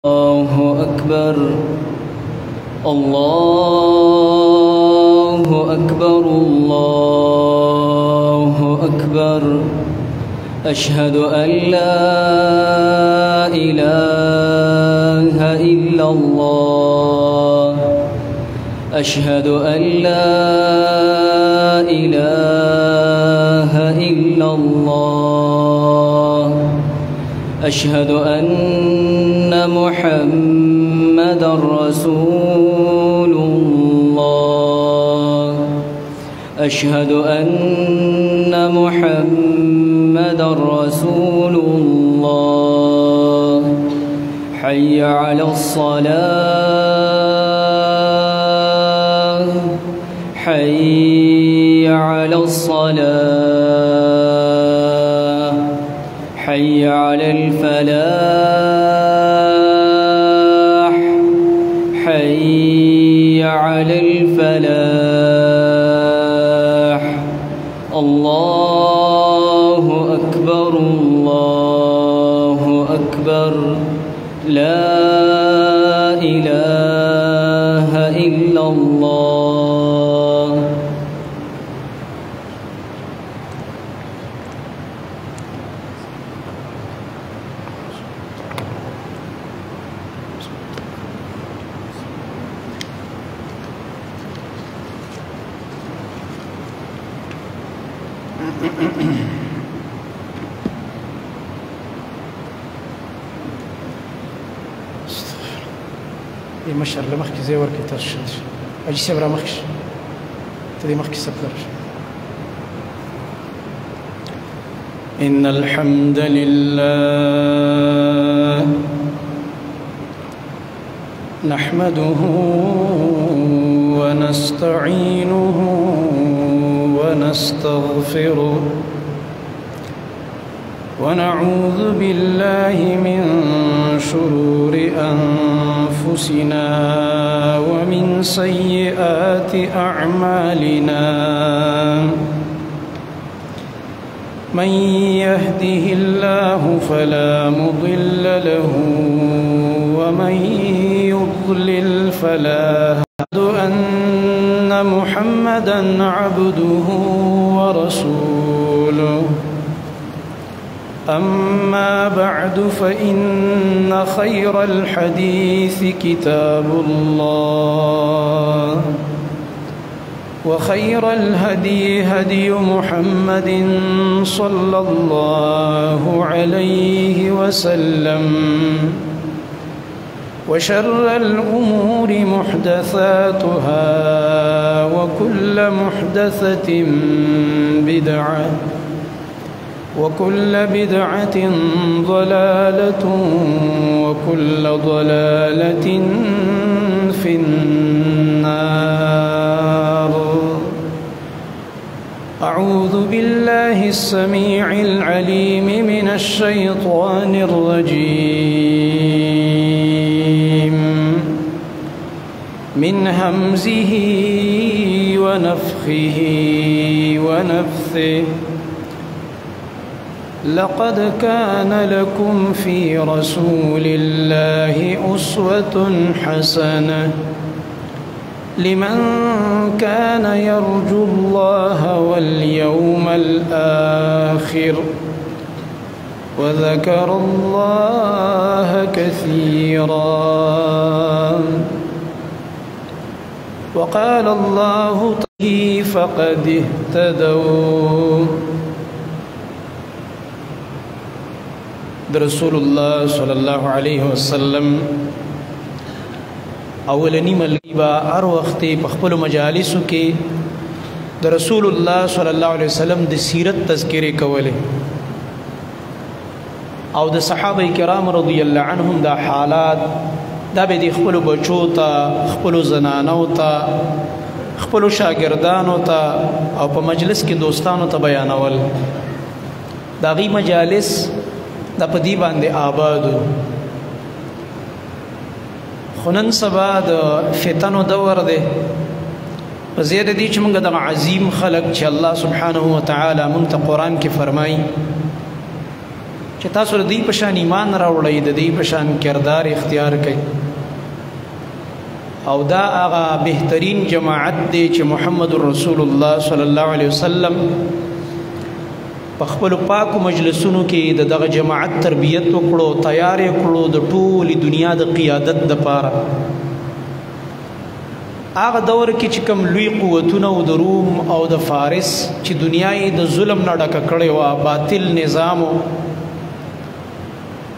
الله أكبر الله أكبر الله أكبر أشهد أن لا إله إلا الله أشهد أن لا إله إلا الله أشهد أن محمدا رسول الله أشهد أن محمدا رسول الله حي على الصلاة حي على الصلاة حي على الفلاح حي على الفلاح الله أكبر الله أكبر لا إله إلا الله. مشر لمخکې ځای ورکړي تاسو شاته شئ. حاجي صاحب را مخکې شه، ته دې مخکې صف درشه. إن الحمد لله نحمده ونستعينه ونستغفره ونعوذ بالله من شرور أنفسنا ومن سيئات أعمالنا من يهده الله فلا مضل له ومن يضلل فلا هادي له. أن محمدا عبده ورسوله. أما بعد فإن خير الحديث كتاب الله وخير الهدي هدي محمد صلى الله عليه وسلم وشر الأمور محدثاتها وكل محدثة بدعة وكل بدعة ضلالة وكل ضلالة في النار. أعوذ بالله السميع العليم من الشيطان الرجيم من همزه ونفخه ونفثه. لقد كان لكم في رسول الله أسوة حسنة لمن كان يرجو الله واليوم الآخر وذكر الله كثيرا. وقال الله فقد اهتدوا. د رسول الله صلی الله علیه وسلم اولنی ملګری به هر وخت په خپل مجالسو کې د رسول الله صلی الله علیه وسلم د سیرت تذکرې کولې او د صحابه کرام رضی الله عنهم دا حالات دا به د خپل بچو ته، خپل زنانو ته، خپل شاګردانو ته او په مجلس کې دوستانو ته بیانول. دا غي مجالس دا په دې باندې آبادو. خنن سبا د فتنو دور دی. په زیاده دي چې موږ د عظیم خلق چې الله سبحانه وتعالى موږ ته قرآن کې فرمایي چې تاسو د دې په شان ایمان راوړئ، د دې په شان کردار اختیار کړئ. او دا هغه بهترین جماعت دی چې محمد رسول الله صلی الله علیه وسلم په خپل پاکو مجلسونو کې د دغه جماعت تربیت وکړو، تیار یې کړو د ټولې دنیا د قیادت دپاره. هغه دور کې چې کوم لوی قوتونه او د روم او د فارس چې دنیا یې د ظلم نه ډکه کړې وه، باطل نظام،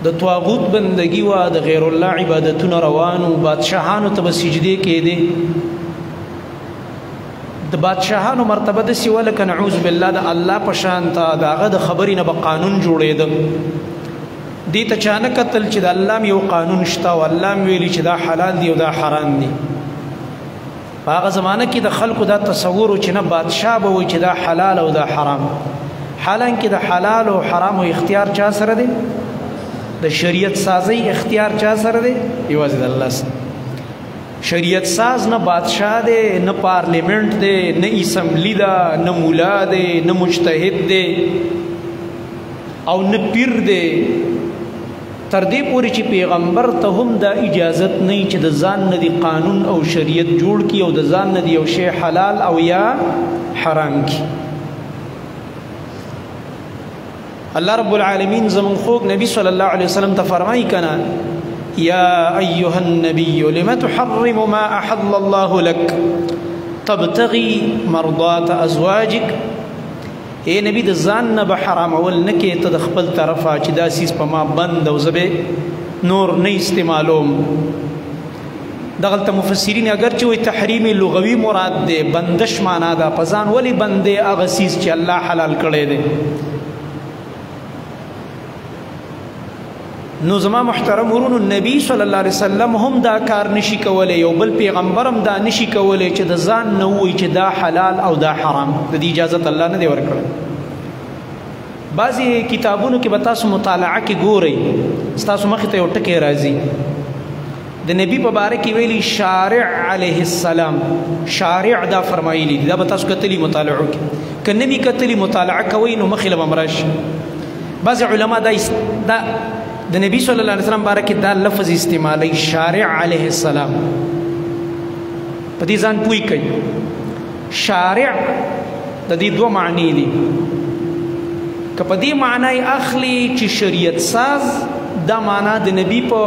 د طاغوت بندگی وه، د غیر الله عبادتونه روانو، بادشاهانو ته به سجدې کېدې. د بادشاهانو مرتبه داسې وه لکه نعوذ بالله د الله په شان ته د هغه د خبرې نه به قانون جوړېده. دې ته چا نه کتل چې د الله یو قانون شته او الله هم ویلي چې دا حلال دی او دا حرام دی. په هغه زمانه کې د خلکو دا تصور و چې نه بادشاه به وایي چې دا حلال او دا حرام، حالانکه د حلال او حرامو اختیار چا سره دی؟ د شریعت سازی اختیار چا سره دی؟ یوازې د الله سره. شریعت ساز نه بادشاه دی، نه پارلیمنت دی، نه اسمبلی ده، نه مولا دی، نه مجتهد دی او نه پیر دی. تر دې پورې چې پیغمبر ته هم دا اجازت نه چې د ځان نه دی قانون او شریعت جوړ کی او د ځان نه دی یو شی حلال او یا حرام کی. الله رب العالمین زمون خوږ نبی صلی الله علیه وسلم ته فرمایي کنه، یا ایها النبی لم تحرم ما احل الله لك تبتغي مرضات ازواجك. اے نبی د ځان نه به حرامول نه کې ته د خپل طرفه چې دا څیز په ما بند او زه به نور نه استعمالوم. دغلته مفسرین اگر چې وایي تحریم لغوي مراد دی، بندش معنا ده، په ځان ولې بندې هغه څیز چې الله حلال کړی دی. نو زما محترم ورونو، نبی صلی الله علیه وسلم هم دا کار نشي کولی، یو بل پیغمبر هم دا نشي کولی چې د ځان نه ووایي چې دا حلال او دا حرام. د دې اجازت الله نه دی ورکړی. بعضې کتابونو کې به تاسو مطالعه کې ګورئ، ستاسو مخې ته یو ټکی راځي، د نبی په باره کې ویلي شارع علیه السلام، شارع دا فرمایلی دی. دا به تاسو کتلي مطالعو کې، که نه وي کتلي مطالعه کوئ نو مخې له به هم راشي. بعضې علما دا د نبی صلی الله علیه وسلم باره کې دا لفظ استعمالوي، شارع علیه السلام. په دې ځان پوه کوي. شارع د دې دوه معنی دي. که په دې معنی اخلي چې شریعت ساز، دا معنا د نبی په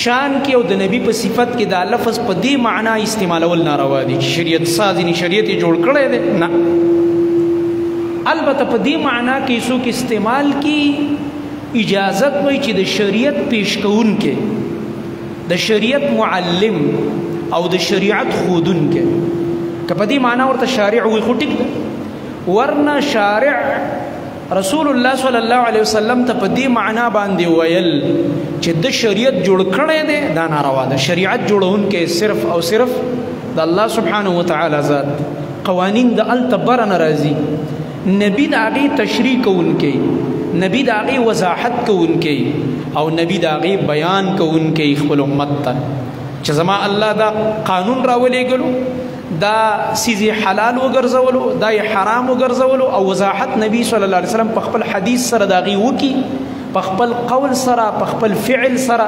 شان کې او د نبی په صفت کې دا لفظ په دې معنا استعمالول ناروا دي چې شریعت ساز یعنی شریعت یې جوړ کړی دی، نه. البته په دې معنا کې څوک استعمال کی اجازت وای چې د شریعت پیش کوونکې، د شریعت معلم او د شریعت ښودونکی، که په دې معنا ورته شارع وي خو ټیک ده. ورنه شارع رسول الله صلی الله علیه وسلم ته په دې معنا باندې ویل چې د شریعت جوړ کړی دی، دا ناروا ده. شریعت جوړونکی صرف او صرف د الله سبحانه وتعالی ذات، قوانین د هلته بره نه راځي. نبی د هغې تشریح کوونکی، نبی د هغې وضاحت کوونکی او نبی د هغې بیان کوونکی خپل امت ته چې زما الله دا قانون راولېږلو، دا څیز یې حلال وګرځولو، دا یې حرام وګرځولو، او وضاحت نبی صلی الله علیه وسلم په خپل حدیث سره د هغې وکي، په خپل قول سره، په خپل فعل سره،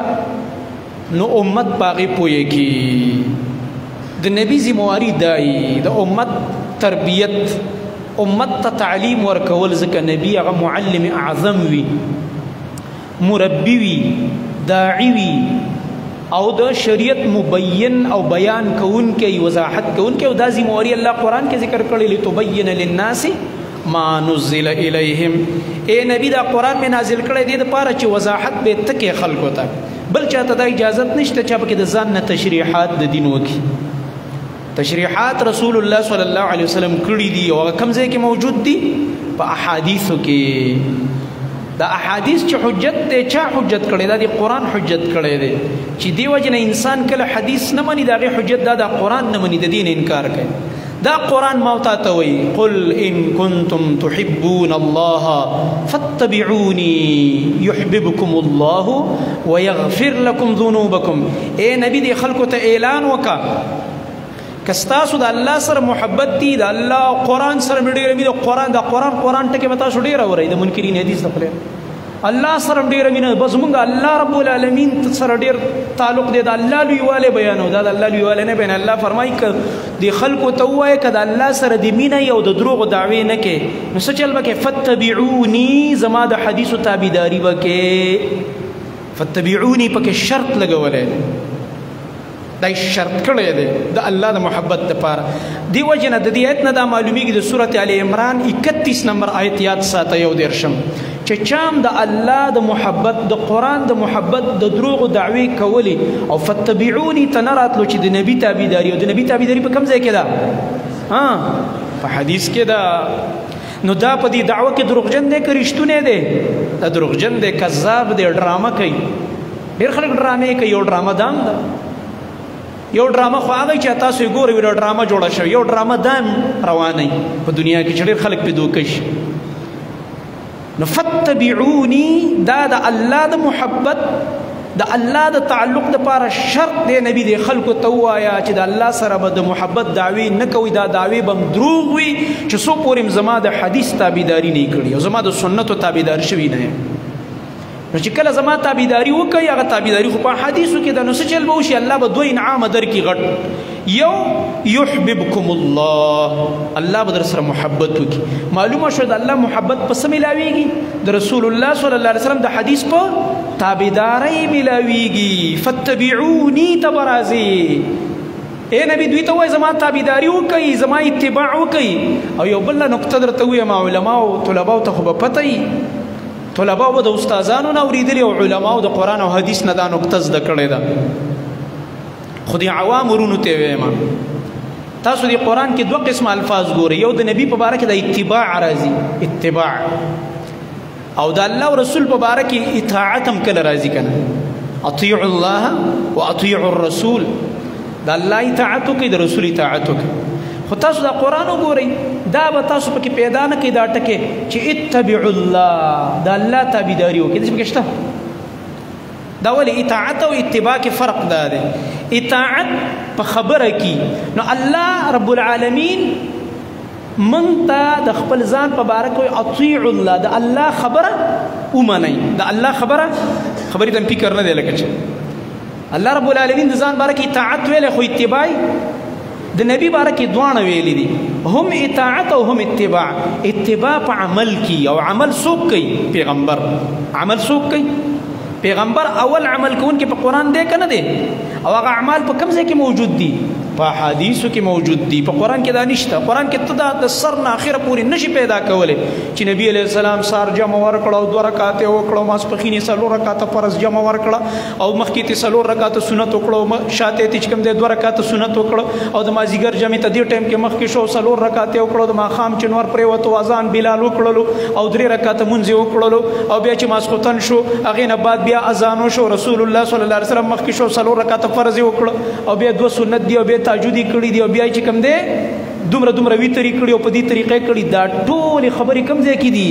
نو امت په هغې پوه کي. د نبی ذمهواري دای د امت تربیت، امت ته تعلیم ورکول، ځکه نبی هغه معلم اعظم وي، مربي وي، داعي وي، او د شریعت مبین او بیان کوونکی، وضاحت کوونکی. او دا ذمهواري الله قرآن کې ذکر کړې، لتبین للناس ما نزل الیهم. اے نبی دا قرآن مې نازل کړی دی دپاره چې وضاحت به تکې خلکو ته، بل چاته دا اجازت نشته چې پکې د ځان نه تشریحات د دین وکړي. تشریحات رسول الله صلی الله علیه وسلم کړي دي او هغه کوم ځای کې موجود دي؟ په احادیثو کې. دا احادیث چې حجت دی، چا حجت کړی؟ دا دی قرآن حجت کړی دی. چې دی وجه نه انسان کله حدیث نه مني، د هغې حجت دا د قرآن نه مني، د دین انکار کوي. دا قرآن ما تا ته وایي، قل ان کنتم تحبون الله فاتبعوني يحببكم الله ويغفر لكم ذنوبكم. اے نبی دې خلکو ته اعلان وکړه که ستاسو د الله سره محبت دی، د الله قرآن سره مې ډېره مینه، قرآن د قرآن قرآن ټکی به تاسو ډېر اورئ د منکرین حدیث د خولې. الله سره ډیره مینه، بس مونږ الله رب العالمین سره ډیر تعلق دی، د الله لویوالی بیانو. دا د الله لویوالی نه بیان. الله فرمایي که د خلکو ته ووایه که د الله سره د مینه یو د دروغو دعوې نه کې، نو څه چل به کې؟ فتبعوني، زما د حدیثو تابعداري به کې. فتبعوني پکې شرط لګولی دی، دا شرط کړی دی د الله د محبت لپاره. دی وجه نه د دې آیت نه دا معلومیږي، د سورة آل عمران 31 نمبر آیت یاد ساته، یو دېرشم، چې چام د الله د محبت، د قرآن د محبت، د دروغو دعوې کولې او فتبعوني ته نه راتلو چې د نبي تابعداري، او د نبي تابعداري په کوم ځای کې ده؟ ها، په حدیث کې ده. نو دا په دې دعوه کې دروغجن دی که رښتونی دی؟ دا دروغجن دی، کذاب دی، ډرامه کوي. ډېر خلک ډرامې کوي. یو ډرامه دام ده، یو ډرامه خو هغه چې تاسو یې ګورئ یو ډرامه جوړه شوې، یو ډرامه دام روانه په دنیا کې چې ډېر خلک پرې دوکه شي. نو فتبعوني دا د الله د محبت، د الله د تعلق دپاره شرط دی. نبی دی خلکو ته ووایه چې د الله سره به د محبت دعوې نه کوئ، دا دعوې به هم دروغ وي چې څو پورې هم زما د حدیث تابعداري نه کړي او زما د سنتو تابعدار شوي نه. نو چې کله زما تابعداري وکړي، هغه تابعداري خو په حدیثو کې ده، نو څه چل به وشي؟ الله به دوه انعامه درکړي غټ. یو یحببکم الله، الله به در سره محبت وکړي. معلومه شوه د الله محبت په څه میلاویږي؟ د رسول الله صلی الله علیه وسلم د حدیث په تابعدارۍ میلاویږي. فتبعوني ته به راځي. اے نبی دوی ته وایي زما تابعداري وکړئ، زما اتباع وکړئ. او یو بله نقطه درته ووایم، علماو طلباو ته خو به پته وي، طلباو به د استادانو نه اورېدلي او علماو د قرآن او حدیث نه دا نقطه زده کړې ده. خو د عوام ورونو ته وایم، تاسو د قرآن کې دوه قسمه الفاظ ګورئ. یو د نبی په باره کې د اتباع راځي، اتباع، او د الله او رسول په باره کې اطاعت هم کله راځي که نه؟ اطیعوا الله و اطیعوا الرسول، د الله اطاعت وکړئ، د رسول اطاعت وکړئ. خو تاسو دا قرآن وګورئ، دا به تاسو پکې پیدا نه کړئ دا ټکی چې اتبعوا الله، د الله تابعداري وکړئ. داسې پکې شته؟ دا ولې اطاعت او اتباع کې فرق دا دی؟ اطاعت په خبره کې، نو الله رب العالمین مونږ ته د خپل ځان په باره کې اطیعوا الله، د الله خبره ومنئ. د الله خبره خبرې ته فکر نه دی، لکه چې الله رب العالمین د ځان باره کې اطاعت ویلی، خو اتباع د نبی باره کې دواړه ویلي دي، هم اطاعت او هم اتباع. اتباع په عمل کې، او عمل څوک کوي؟ پیغمبر. عمل څوک کوي؟ پیغمبر اول عمل کوونکی په قرآن دی که نه دی؟ او هغه اعمال په کوم ځای کې موجود دي؟ په حدیثو کې موجود دي. په قرآن کې دا نشته. قرآن کې ته دا د سر نه اخره پورې نشي پیدا کولی چې نبی علیه السلام سار جمع ورکړه او دوه رکعاته وکړه، ماسپښینې څلور رکعاته فرض جمع ورکړه، او مخکې ترې څلور رکعاته سنت وکړه، او شاته یې چې کوم دی دوه رکعاته سنت وکړه، او د مازدیګر جمع ته دې ټایم کې مخکې شو څلور رکعاته وکړه، د ماښام چې نور پرېوتو اذان بلال وکړلو او درې رکعاته مونځ یې وکړلو، او بیا چې ماسخوتن شو هغې نه بعد بیا اذان وشو، رسول الله صلی الله علیه وسلم مخکې شو څلور رکعاته فرض یې وکړه، او بیا دوه سنت دي، او بیا تهجد یې کړي دي، او بیا چې کوم دی دومره دومره وتر یې کړي، او په دې طریقې کړي. دا ټولې خبرې کوم ځای کې دي؟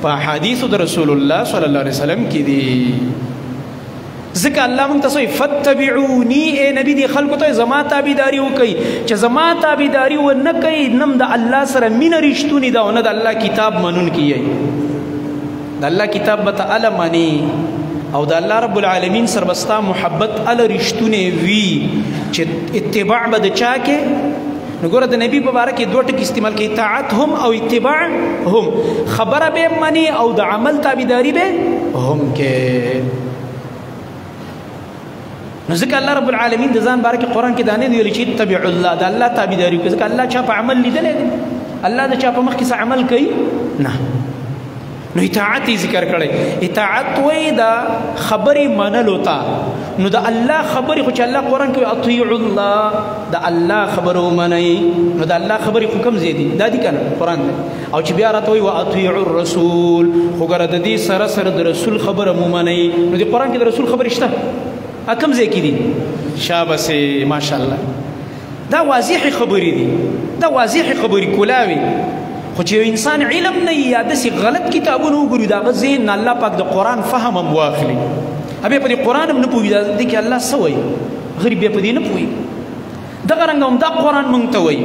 په احادیثو د رسول الله صلی الله علیه وسلم کې دي. ځکه الله مونږ ته وایي فتبعوني، ای نبی دې خلکو ته زما تابعداري وکړئ، چې زما تابعداري ونه کوي نم د الله سره مینه رښتونې ده او نه د الله کتاب منونکي یئ. د الله کتاب به ته اله منې او د الله رب العالمین سره به ستا محبت اله رښتونی وي چې اتباع به د چا کې. نو ګوره د نبی په باره کې دوه ټکي استعمال کوي، اطاعت هم او اتباع هم، خبره به مني او د عمل تابعداري به هم کې. نو ځکه الله رب العالمین د ځان باره کې قرآن کې دا نه دی ویلي چې اتبعوا الله، د الله تابعداري وکړي، ځکه الله چا په عمل لیدلی دی؟ الله د چا په مخ کې څه عمل کوي؟ نه. نو اطاعت یې ذکر کړی. اطاعت وایي د خبرې منلو ته. نو د الله خبرې خو چې الله قرآن کې اطیعوا الله، د الله خبرې ومنئ، نو د الله خبرې خو کوم ځای دي؟ دا دي که نه قرآن دی. او چې بیا راته وایي واطیعوا الرسول، خو ګوره د دې سره سره د رسول خبره مو منئ. نو د قرآن کې د رسول خبرې شته؟ کوم ځای کې دي؟ شابسې ماشاءالله، دا واضحې خبرې دي، دا واضحې خبرې کولاوي. خو چې یو انسان علم نه یا داسې غلط کتابونه وګوري، د هغه ذهن نه الله پاک د قرآن فهم هم واخلي، بیا په دې قرآن هم نه پوهېږي دې کې الله څه وایي، غریب بیا په دې نه پوهېږي. دغه رنګه هم دا قرآن مونږ ته وایي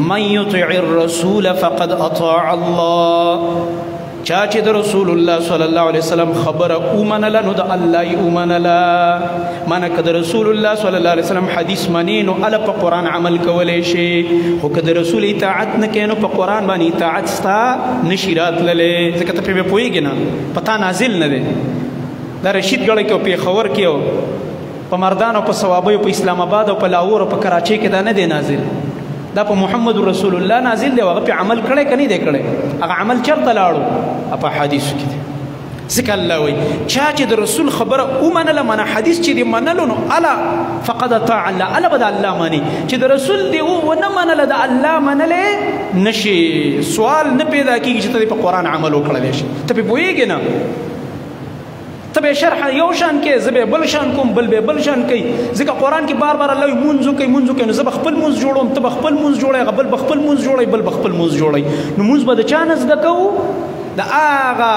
من یطع الرسول فقد اطاع الله. چا چې د رسول الله صلی الله علیه وسلم خبره ومنله نو د الله یې ومنله. معنی که د رسول الله صلی الله علیه وسلم حدیث منې نو اله په قرآن عمل کولی شي، خو که د رسول اطاعت نه کوې نو په قرآن باندې اطاعت ستا نشي راتللی، ځکه ته پرې به پوهېږې نه، په تا نازل نه دی. دا رشید ګړی کې او پېښور کې او په مردان او په صوابۍ او په اسلام آباد او په لاهور او په کراچۍ کې دا نه دی نازل، دا په محمد رسول الله نازل دی. هغه په عمل کړی که نه دی کړی؟ هغه عمل چېرته لاړو؟ په حدیثو کې دی. ځکه الله وایي چا چې د رسول خبره ومنله، منه حدیث چې دی منلو نو الا فقد اطاع الله، الا به د الله مني. چې د رسول دی ونه منله د الله منلی نشي. سوال نه پیدا کېږي چې ته په قرآن عمل وکړلی شي، ته پرې پوهېږې نه، ته به شرح یو شان کې، زه به بل شان کوم، بل به بل شان کوي. ځکه قرآن کې بار بار الله وایي مونځ وکړئ مونځ وکړئ، نو زه به خپل مونځ جوړوم، ته به خپل مونځ جوړوې، هغه بل به خپل مونځ جوړوي، بل به خپل مونځ جوړوي. نو مونځ به د چا نه زده کوو؟ د هغه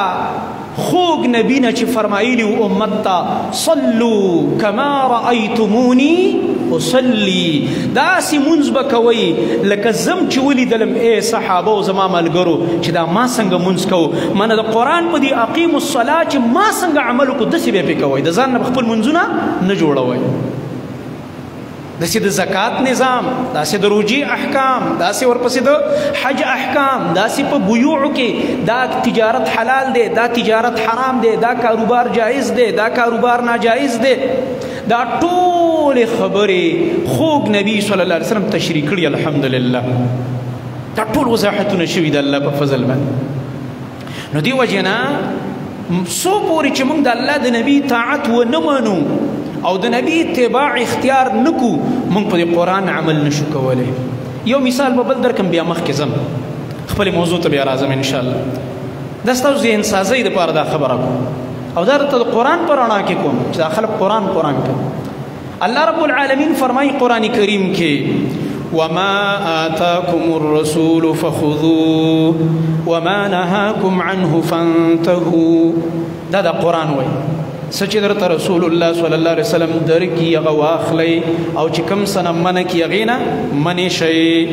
خوږ نبی نه چې فرمایلي و امت ته صلو کما رأیتموني اصلي. داسې مونځ به کوئ لکه زم چې ولیدلم ای صحابه او زما ملګرو چې دا ما څنګه مونځ کوو. معنی د قرآن په دې اقیموا الصلاة چې ما څنګه عمل وکړو داسې به پرې کوئ، د ځان نه به خپل مونځونه نه جوړوئ. داسې د زکات نظام، داسې د روجي احکام، داسې ورپسې د حج احکام، داسې په بیوع کې دا تجارت حلال دی، دا تجارت حرام دی، دا کاروبار جایز دی، دا کاروبار ناجایز دی، دا ټول خبرې خوږ نبی صلی الله علیه وسلم تشریح کړي. الحمدلله دا ټول وضاحتونه شوي د الله په فضل باندې. نو دې وجې نه څو پورې چې موږ د الله د نبی طاعت ونه منو او د نبی اتباع اختیار نکو، موږ په قرآن عمل نشو کولی. یو مثال به بل درکم، بیا مخکې ځم خپلې موضوع ته بیا راځم انشاءالله. دا ستاسو ذهن سازۍ دپاره دا خبره کوم او دا درته د قرآن په رڼا کې کوم چې دا خلک قرآن قرآن کوي. الله رب العالمین فرمایي قرآن کریم کې وما آتاكم الرسول فخذوه وما نهاكم عنه فانتهوا. دا د قرآن وایي څه چې درته رسول الله صلی الله علیه وسلم درکړي هغه واخلئ او چې کوم څه نه منع کړي هغې نه منع شئ.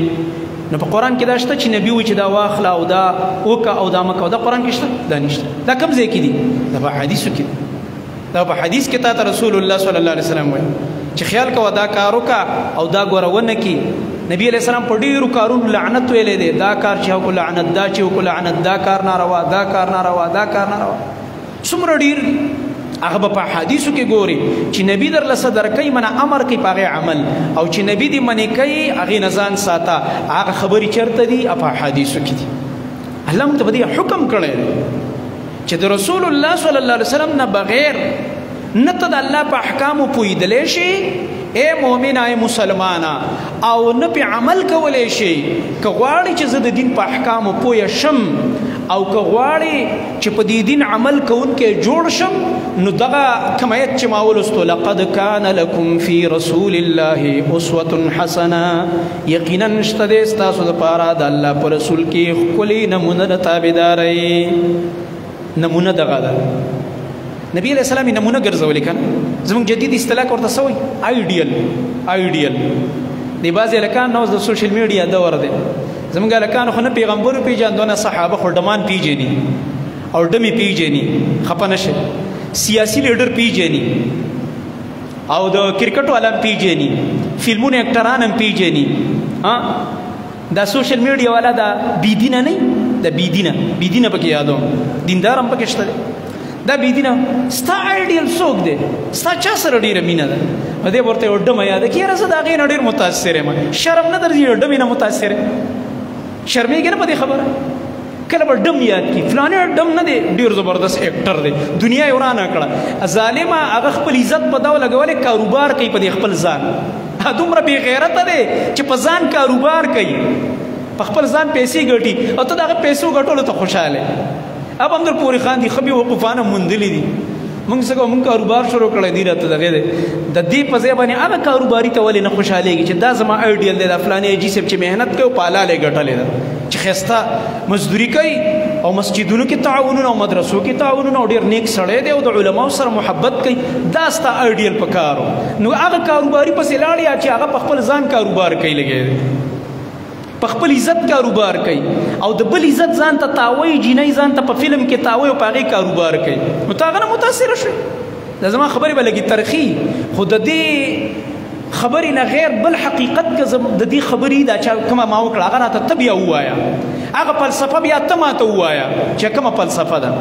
نو په قرآن کې دا شته چې نبي وایي چې دا واخله او دا وکړه او دا مه کوه، دا قرآن کې شته؟ دا نشته. دا کوم ځای کې دي؟ دا په حدیثو کې دي. دا په حدیث کې تا ته رسول الله صلی الله علیه وسلم وایي چې خیال کوه دا کار وکړه او دا ګوره ونه کړي. نبی علیہ السلام په ډیرو کارونو لعنت ویلی دی، دا کار چې وکړو لعنت، دا چې وکړو لعنت، دا کار ناروا، دا کار ناروا، دا کار ناروا، څومره ډیر دي. هغه به په حدیثو کې ګوري چې نبی در له څه درکوي منه امر کوي په هغې عمل، او چې نبی دې منې کوي هغې نه ځان ساته. هغه خبرې چېرته دي؟ په حدیثو کې دي. الله موږ ته په دې حکم کړی دی چې د رسول الله صلی الله علیه وسلم نه بغیر نه ته د الله په احکامو پوهېدلی شي ای مؤمنه ای مسلمانه، او نه په عمل کولی شي. که غواړي چې زه د دین په احکامو پوه شم او که غواړي چې په دې دین عمل کوونکی جوړ شم، نو دغه کوم آیت چې ما ولوستو لقد کان لکم فی رسول الله اسوة حسنه، یقینا شته دی ستاسو دپاره د الله په رسول کې ښکلې نمونه د تابعدارۍ. نمونه دغه ده. نبی علیہ السلام یې نمونه ګرځولې که نه؟ زموږ جدید اصطلاح ورته څه وایي؟ آیډیل. آیډیل دی. بعضې هلکان نو اوس د سوشل میډیا دور دی، زموږ هلکان خو نه پیغمبر پیژندو نه صحابه، خو ډمان پیژني او ډمې پیژني، خفه نه شي، سیاسي لیډر پیژني او د کرکټ والا هم پیژني، فلمونو اکټران هم پیژني. دا سوشل میډیا والا دا بېدینه نه، دا بېدینه بېدینه پکې یادوم، دیندار هم پکې شته دی. دا بېدینه ستا آیډیل څوک دی؟ ستا چا سره ډېره مینه ده؟ په دې ورته یو ډمه یاده کړي، یاره زه د هغې نه ډېر متاثر یم. شرم نه درځي یو ډمې نه متاثر یم؟ شرمېږي نه په دې خبره؟ کله به ډم یاد کړي، فلانی ډم نه دی، ډېر زبردست اکټر دی، دنیا یې ورانه کړه. ظالمه هغه خپل عزت په داو لګولی، کاروبار کوي په دې خپل ځان. دومره بې غیرته دی چې په ځان کاروبار کوي، په خپل ځان پیسې ګټي، او ته د هغه پیسو ګټلو ته خوشحاله یې. اب هم در پورې خاندي، ښه بې وقوفانه موندلي دي. موږ څه کوو؟ موږ کاروبار شروع کړی دی راته دغه دی. د دې په ځای باندې هغه کاروباري ته ولې نه خوشحالېږي چې دا زما آیډیل دی، دا فلانی حاجي صاحب چې محنت کوي په حلاله یې ګټلې ده، چې ښایسته مزدوري کوي او مسجدونو کې تعاونونه او مدرسو کې تعاونونه او ډېر نیک سړی دی او د علماو سره محبت کوي، دا ستا آیډیل په کارو. نو هغه کاروباري پسې لاړ یا چې هغه په خپل ځان کاروبار کوي لګی دی. په خپل عزت کاروبار کوي او د بل عزت ځان ته تاوي، جینۍ ځان ته په فلم کې تاوي او په هغې کاروبار کوي، نو ته هغه نه متاثره شوې. دا زما خبرې به لږې ترخي، خو د دې خبرې نه غیر بل حقیقت که د دې خبرې دا چا کومه ما وکړه هغه راته ته بیا ووایه، هغه فلسفه بیا ته ماته ووایه چې کومه فلسفه ده.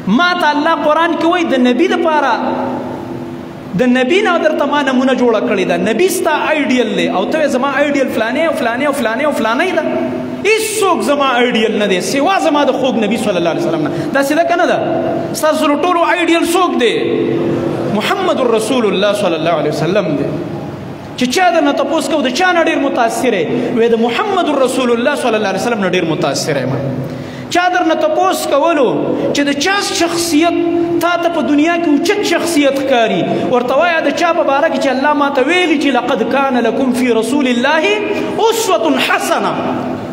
ما ته الله قرآن کې وایي د نبي دپاره، د نبی نه درته ما نمونه جوړه کړې ده، نبی ستا آیډیل دی او ته زما آیډیل فلانې او فلانې او فلانې او فلانې ده. هیڅوک زما آیډیل نه دی سوا زما د خوږ نبی صلی الله علیه وسلم نه. داسې ده که نه ده؟ ستاسو ټولو آیډیل څوک دی؟ محمد رسول الله صلی الله علیه وسلم دی. چې چا د نه تپوس کو د چا نه ډېر متاثر یې؟ وایي د محمد رسول الله صلی الله علیه وسلم نه ډېر متاثر یم. چا در نه تپوس کولو چې د چا شخصیت تا ته په دنیا کې اوچت شخصیت ښکاري، ورته وایه د چا په باره کې چې الله ما ته ویلي چې لقد کان لکم فی رسول الله اسوة حسنه،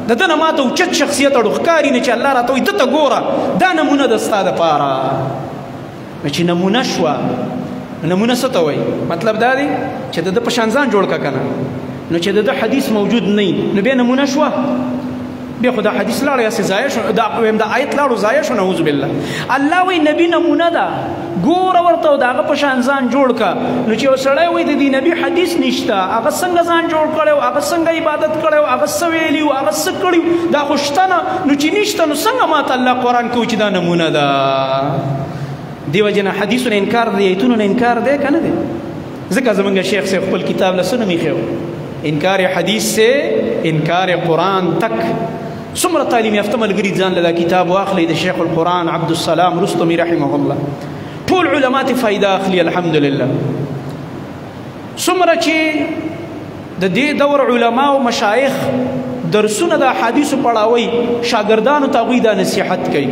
د ده نه ما ته اوچت شخصیت اړو ښکاري نه چې الله راته وایي ده ته ګوره دا نمونه ده ستا دپاره. نو چې نمونه شوه، نمونه څه ته وایي؟ مطلب دا دی چې د ده په شان ځان جوړ کړه که نه، نو چې د ده حدیث موجود نه وي نو بیا نمونه شوه، بیا خو دا حدیث لاړو یا ضایع شو، دا ویم دا آیت لاړو ضایع شو، نعوذ بالله. الله وایي نبی نمونه ده، ګوره ورته او د هغه په شان ځان جوړ کړه. نو چې یو سړی وایي د دې نبی حدیث نشته، هغه څنګه ځان جوړ کړی و، هغه څنګه عبادت کړی و، هغه څه ویلي و، هغه څه کړي، دا خو شته نه، نو چې نشته نو څنګه ماته الله قرآن کې وایي چې دا نمونه ده؟ دې وجې نه حدیثو نه انکار دی، ایتونو نه انکار دی که نه دی؟ ځکه زمونږ شیخ صاحب خپل کتاب له څه نوم ایښی و؟ انکار حدیث سے انکار قرآن تک. څومره تعلیم یافته ملګري ځان له دا کتاب واخلي د شیخ القرآن عبدالسلام رستمي رحمه الله، ټول علما ترې فایده اخلي الحمدلله. څومره چې د دې دور علما او مشایخ درسونه د احادیثو پړاوي، شاګردانو ته هغوی دا نصیحت کوي،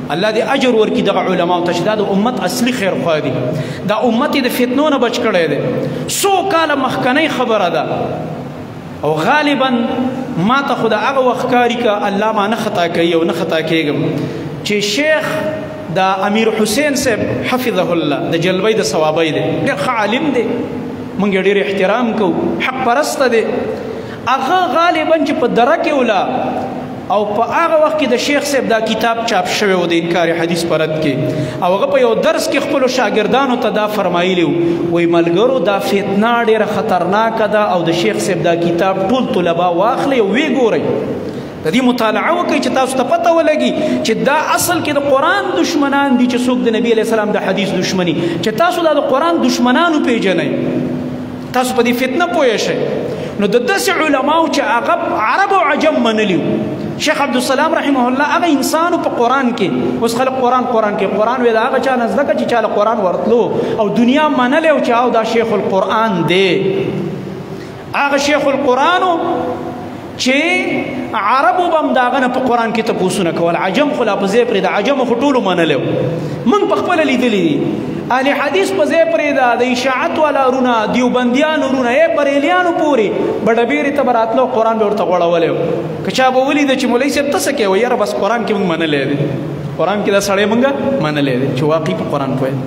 الله دې اجر ورکړي دغه علماو ته چې دا د امت اصلي خیرخواه دي، دا امت یې د فتنو نه بچ کړی دی. څو کاله مخکنۍ خبره ده او غالبا ما ته خو د هغه وخت ښکاري که الله ما نه خطا کوي او نه خطا کېږم چې شیخ د امیر حسین صاحب حفظه الله د جلبۍ د صوابۍ دی، ډېر ښه عالم دی، موږ یې ډېر احترام کوو، حق پرسته دی. هغه غالبا چې په دره کې ولا او په هغه وخت کې د شیخ صاحب دا کتاب چاپ شوی و د انکار حدیث په رد کې، او هغه په یو درس کې خپلو شاګردانو ته دا فرمایلی و، وایي ملګرو دا فتنه ډېره خطرناکه ده او د شیخ صاحب دا کتاب ټول طلبا واخلئ او ویې ګورئ، د دې مطالعه وکړئ چې تاسو ته پته ولګي چې دا اصل کې د قرآن دشمنان دي، چې څوک د نبی علیه السلام د حدیث دشمني، چې تاسو دا د قرآن دشمنانو پیژنئ، تاسو په دې فتنه پوه شئ. نو د داسې علماو چې هغه عرب او عجم منلي وو، شیخ عبدالسلام رحمه الله هغه انسانو په قرآن کې، اوس خلک قرآن قرآن کې، قرآن وی د هغه چا نه زده کړه چې چا له قرآن ورتلو او دنیا منلی او چې او دا شیخ القرآن دی. هغه شیخ القرآن چې عربو به هم د هغه نه په قرآن کې تپوسونه کول، عجم خو لا په ځای پرېږده، عجم خو ټولو منلی وو، موږ په خپله لیدلي دي. اهل حدیث په ځای پرېږده، د اشاعت والا وروڼه، دیوبندیانو وروڼه، ای بریلیانو پورې بډبېرې ته به راتلو، قرآن به ورته غوړولی و. که چا به ولیده چې مولوي صاحب ته څه کوې، وایي یاره بس قرآن کې موږ منلی دی، قرآن کې دا سړی موږ منلی دی چې واقعي په قرآن پوه دی.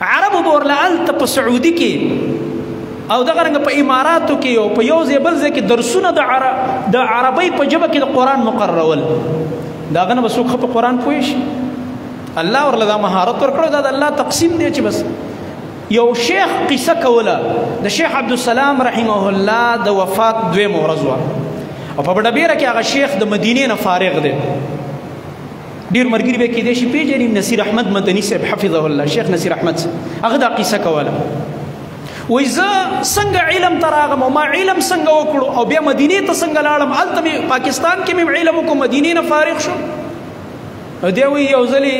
عربو به ورله هلته په سعودي کې او دغه رنګ په اماراتو کې او په یو ځای بل ځای کې درسونه د عربۍ په ژبه کې د قرآن مقررول، د هغه نه به څوک ښه په قرآن پوه شي. الله ورله دا مهارت ورکړو، دا د الله تقسیم دی چې بس یو شیخ قصه کوله د شیخ عبدالسلام رحمه الله د وفات دویمه ورځ وه، او په بډه بیره کې هغه شیخ د مدینې نه فارغ دی، ډېر ملګري به کېدای شي پېژني، نصیر احمد مدني صاحب حفظه الله، شیخ نصیر احمد صاحب هغه دا قصه کوله، وایي زه څنګه علم ته راغم او ما علم څنګه وکړو او بیا مدینې ته څنګه لاړم، هلته مې پاکستان کې مې علم وکړو، مدینې نه فارغ شو. او دی وایي یو ځلې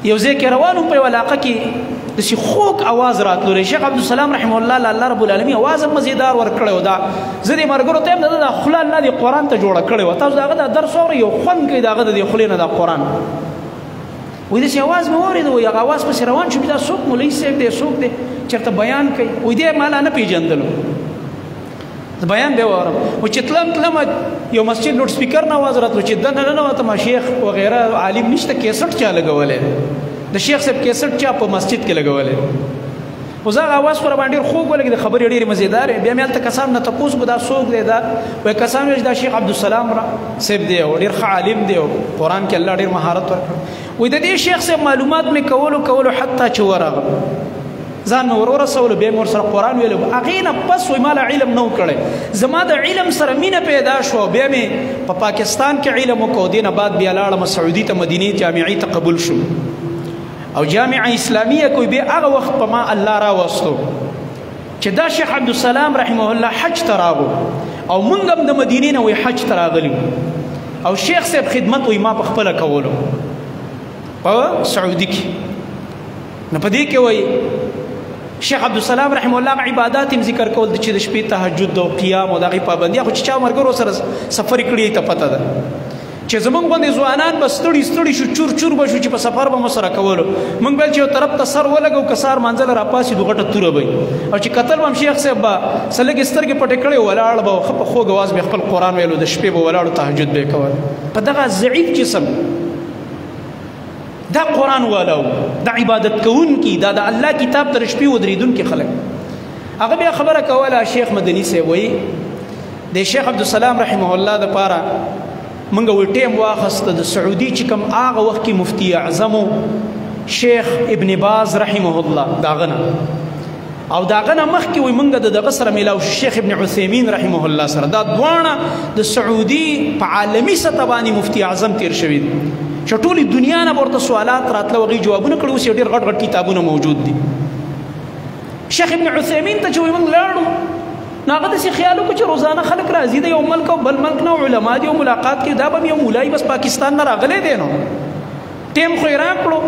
یو ځای کې روان وم په یوه علاقه کې داسې خوږ اواز راتلو دی، شیخ عبدالسلام رحمه الله له الله رب العالمین اواز هم مزیدار ورکړی و. دا زه دې ملګرو ته یم، د ده دا خوله الله دې قرآن ته جوړه کړې وه، تاسو د هغه دا درس واورئ یو خوند کوي د هغه د دې خولې نه دا قرآن. وایي داسې اواز مې واورېده، وایي هغه اواز پسې روان شوم، دا څوک مولوي صاحب دی، څوک دی چېرته بیان کوي، وایي دی ما لا نه پېژندلو، بیان به واورم. و چې تلم تلم یو مسجد لوډ سپیکر نه اواز راتلو چې دننه ننوتم، شیخ وغیره عالم نشته، کیسټ چا لګولی دی، د شیخ صاحب کیسټ چا په مسجد کې لګولی دی. خو زه هغه اواز خو راباندې ډېر خوږ ولګېد، خبرې ډېرې مزېدارې. بیا مې هلته کسان نه تپوس وکړو دا څوک دی؟ دا وایي کسان وایي چې دا شیخ عبدالسلام را صاحب دی او ډېر ښه عالم دی او قرآن کې الله ډېر مهارت ورکړ. وایي د دې شیخ صاحب معلومات مې کولو کولو حتی چې ورغلم ځان مې ور ورسولو، بیا مې ورسره قرآن ویلو. هغې نه پس وایي ما له علم نه و کړی، زما د علم سره مینه پیدا شوه. بیا مې په پاکستان کې علم وکړو، دې نه بعد بیا لاړم سعودي ته، مدینې جامعې ته قبول شوم او جامعه اسلامیه کوي. بیا هغه وخت په ما الله راوستو چې دا شیخ عبدالسلام رحمه الله حج ته راغو او مونږ هم د مدینې نه وایي حج ته راغلي او شیخ صاحب خدمت وایي ما په خپله کولو په سعودي کې. نو په دې کې وایي شیخ عبدالسلام رحمه الله عبادات هم ذکر کول چې د شپې تهجد او قیام او د هغې پابندي، خو چې چا ملګرو سره سفر کړی ته پته ده چې زمونږ غوندې ځوانان به ستړي ستړي شو، چور چور به شو چې په سفر به مو سره کولو. مونږ به چې یو طرف ته سر ولګو که سهار منزله راپاڅېدو غټه توره به وي، او چې کتل به هم شیخ صاحب به څه لږې سترګې پټې کړې ولاړ به ښه په خوږ اواز به خپل قرآن ویلو، د شپې به ولاړو تهجد به یې کول. په دغه ضعیف جسم دا قرآن والاو، دا عبادت کوونکي، دا د الله کتاب تر شپې ودرېدونکي خلک. هغه بیا خبره کوله شیخ مدني صاحب وایي د شیخ عبدالسلام رحمه الله دپاره مونږ وی ټیم واخست د سعودي چې کوم هغه وخت کې مفتي اعظم شیخ ابن باز رحمه الله داغه نه او داغه نه مخکې وی مونږ د دغه سره میلاو شو شیخ ابن عثیمین رحمه الله سره. دا دواړه د سعودي په عالمي سطح باندې مفتي اعظم تیر شوي دي چې ټولې دنیا نه ورته سوالات راتله هغوی جوابونه کړي. اوس یې ډېر غټ غټ کتابونه موجود دي. شیخ ابن عثیمین ته چې وی مونږ لاړو نو هغه داسې خیال وکړو چې روزانه خلک راځي د یو ملک او بل ملک نه علما دي او ملاقات کوي، دا به یو مولای بس پاکستان نه راغلی دی، نو ټیم خو یې راکړو.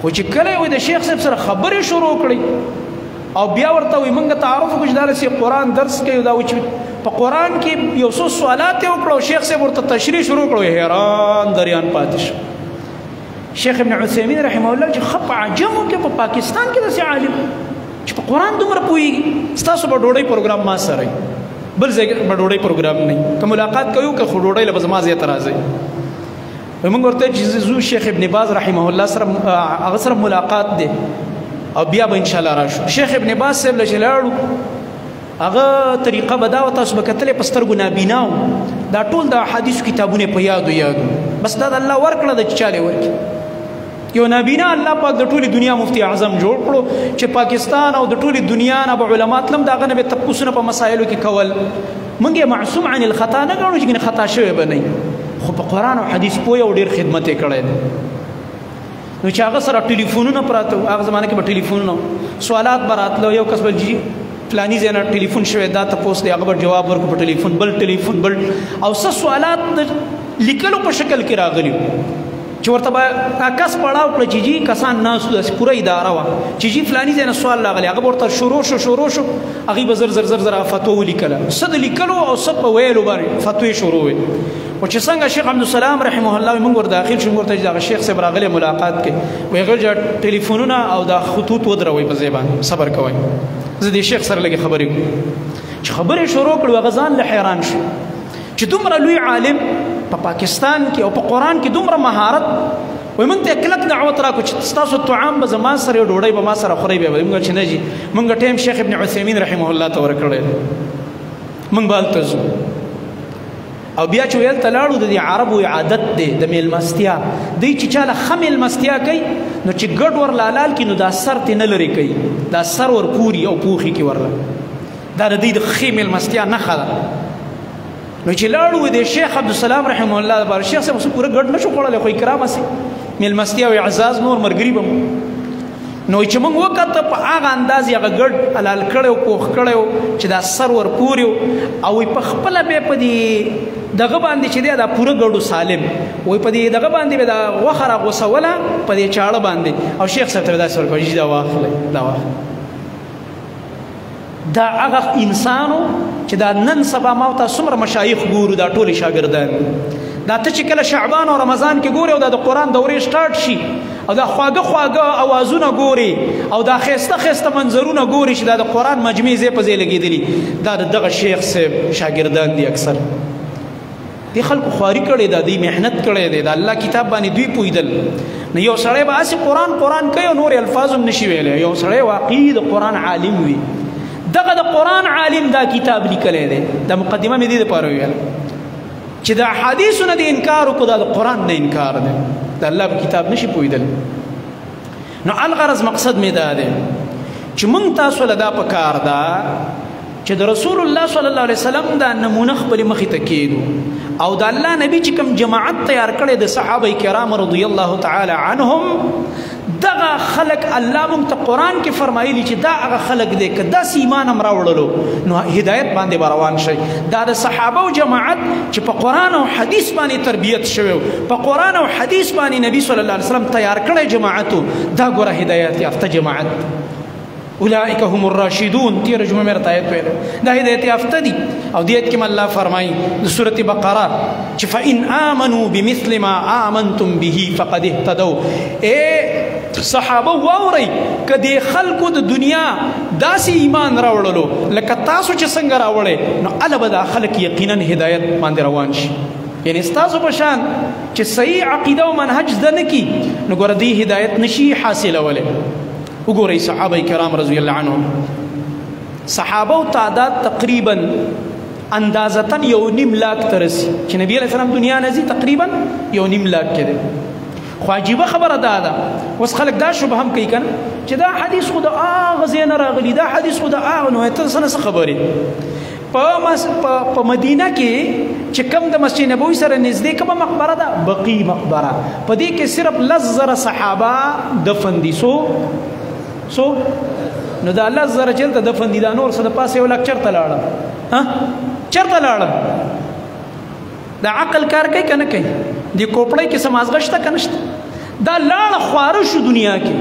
خو چې کله یې د شیخ صاحب سره خبرې شروع کړې او بیا ورته وایي مونږ تعارف وکړو چې دا داسې قرآن درس کوي، دا چې په قرآن کې یو څو سوالات یې وکړو، شیخ صاحب ورته تشریح شروع کړو، حیران دریان پاتې شو. شیخ ابن عثیمین رحمه الله چې ښه په عجمو کې په پاکستان کې داسې عالم چې په قرآن دومره پوهېږي، ستاسو به ډوډۍ پروګرام ما سره وي، بل ځای به ډوډۍ پروګرام نه وي، که ملاقات کوو که خو ډوډۍ له به زما ځای ته راځئ. موږ ورته چې ځو شیخ ابن باز رحمه الله سره هغه سره ملاقات دی او بیا به انشاءالله راشو. شیخ ابن باز صاحب له چې لاړو هغه طریقه به دا وه، تاسو به کتلی په سترګو نابینا و، دا ټول د احادیثو کتابونه په یادو یادو، بس دا د الله ورکړه ده چې چا ورکړي. یو نابینا الله پاک د ټولې دنیا مفتی اعظم جوړ کړو چې پاکستان او د ټولې دنیا نه به علما تلم د هغه نه به تپوسونه په مسایلو کې کول. موږ یې معصوم عن الخطا نه ګڼو چې ګنې خطا شوی به نه، خو په قرآن او حدیث پوه او ډېر خدمت یې کړی دی. نو چې هغه سره ټلیفونونه پراته وو، هغه زمانه کې به ټلیفونونه سوالات به راتلو، یو کس به جي فلاني ځای نه ټلیفون شوی دا تپوس دی، هغه به جواب ورکړو په ټلیفون، بل ټلیفون بل، او څه سوالات د لیکلو په شکل کې راغلي چې ورته به کس پړاو کړ چې جي کسان ناست وو، داسې پوره اداره وه چې جي فلاني ځای نه سوال راغلی، هغه به ورته شروع شو شروع شو، هغوی به زر زر زر زر فتوا ولیکله، څه د لیکلو او څه په ویلو باندې فتوې شروع وې. خو چې څنګه شیخ عبدالسلام رحمه الله موږ ور داخل شو، موږ ورته چې دغه شیخ صاحب راغلی ملاقات کې، وایي هغه ټلیفونونه او دا خطوط ودروئ په ځای باندې، صبر کوئ زه دې شیخ سره لږې خبرې کوم. چې خبرې شروع کړو هغه ځان له حیران شو چې دومره لوی عالم په پاکستان کې او په قرآن کې دومره مهارت، وایي موږ ته کلک دعوت راکړو چې ستاسو طعام به زما سره او ډوډۍ به ما سره خورئ، بیا به موږ چې نه جي موږ ټیم شیخ ابن عثیمین رحمه الله ته ورکړی، موږ به هلته ځو. او بیا چې ویل ته لاړو د دې عربو عادت دی د میلمستیا، دی چې چاله ښه میلمستیا کوي نو چې ګډ ور لالال کړي نو دا سر ترې نه لرې کوي، دا سر ور پوري او پوښي کې ورله، دا د دوی د ښې میلمستیا نښه ده. نو چې لاړو د شیخ عبدالسلام رحمه الله دپاره، شیخ صاحب اوس پوره ګډ نه شو خوړلی، خو اکرام هسې میلمستیا او اعزاز نور ملګري به مو. نو چې موږ وکته په هغه انداز یې هغه ګډ حلال کړی او پوخ کړی و چې دا سر ور پورې و، او په خپله به په دې دغه باندې چې دی دا پوره ګډو سالم وایي په دې دغه باندې به دا غوښه راغوسوله په دې چاړه باندې، او شیخ صاحب ته به داسې ورکړه چې دا واخلئ دا واخلئ. دا هغه انسانو چې دا نن سبا ما او تاسو څومره مشایخ ګورو دا ټول شاګردان دي. دا ته چې کله شعبان او رمضان کې ګورې او دا د قرآن دورې سټارټ شي او دا خواږه خواږه اوازونه ګوري او دا ښایسته ښایسته منظرونه ګوري چې دا د قرآن مجمع ځای په ځای لګېدلي، دا د دغه شیخ صاحب شاګردان دي. اکثر دې خلکو خواري کړې ده، دوی محنت کړی دی، د الله کتاب باندې دوی پوهېدل. نو یو سړی به هسې قرآن قرآن کوي او نور الفاظ هم نشي ویلی، یو سړی واقعي د قرآن عالم وي. دغه د قرآن عالم دا کتاب لیکلی دی. دا مقدمه مې دې دپاره ویله چې د احادیثو نه د انکار وکړو، دا د قرآن نه انکار دی، د الله په کتاب نشي پوهېدل. نو الغرض مقصد مې دا دی چې موږ تاسو له دا پکار ده چې د رسول الله صلی الله علیه وسلم دا نمونه خپلې مخې ته کېدو، او د الله نبی چې کوم جماعت تیار کړی د صحابه کرام رضی الله تعالی عنهم، دغه خلق الله مونږ ته قرآن کې فرمایلی چې دا هغه خلق دی که داسې ایمان هم راوړلو نو هدایت باندې به روان شئ. دا د صحابه او جماعت چې په قرآن او حدیث باندې تربیت شوی، په قرآن او حدیث باندې نبی صلی الله علیه وسلم تیار کړی جماعت، دا ګوره هدایت یافته جماعت. اولئک هم الراشدون، تیر جمعه مې راته آیت ویلی، دا هدایت یافته دي. او دې آیت کې الله فرمایي د سورة بقره چې فإن آمنوا بمثل ما آمنتم به فقد اهتدوا. ای صحابه واورئ، که دې خلکو د دنیا داسې ایمان راوړلو لکه تاسو چې څنګه راوړی، نو هله به دا خلک یقینا هدایت باندې روان شي. یعنې ستاسو په شان چې صحیح عقیده او منهج زده نه کړي نو ګوره دې هدایت نشي حاصلولی. وګورئ صحابه کرام رضی الله عنهم، صحابه او تعداد تقریبا اندازتاً 1.5 لاک ته رسي چې نبی علیه السلام دنیا نه ځي، تقریبا 1.5 لاک کې دی. خو عجیبه خبره دا ده، اوس خلک دا شبهه هم کوي که نه چې دا حدیث خو د هغه ځای نه راغلی، دا حدیث خو د هغه، نو ته څه نه څه خبرې. په مدینه کې چې کوم د مسجد نبوي سره نږدې کومه مقبره ده، بقیع مقبره، په دې کې صرف 10,000 صحابه دفن دي. سو نو دا 10,000 چېرته دفن دي؟ دا نور څه د پاسه 1 لاک چېرته لاړه؟ ها چېرته لاړه؟ دا عقل کار کوي که نه کوي؟ دې کوپړۍ کې څه مازغه شته که نشته؟ دا لاړه خواره شو دنیا کې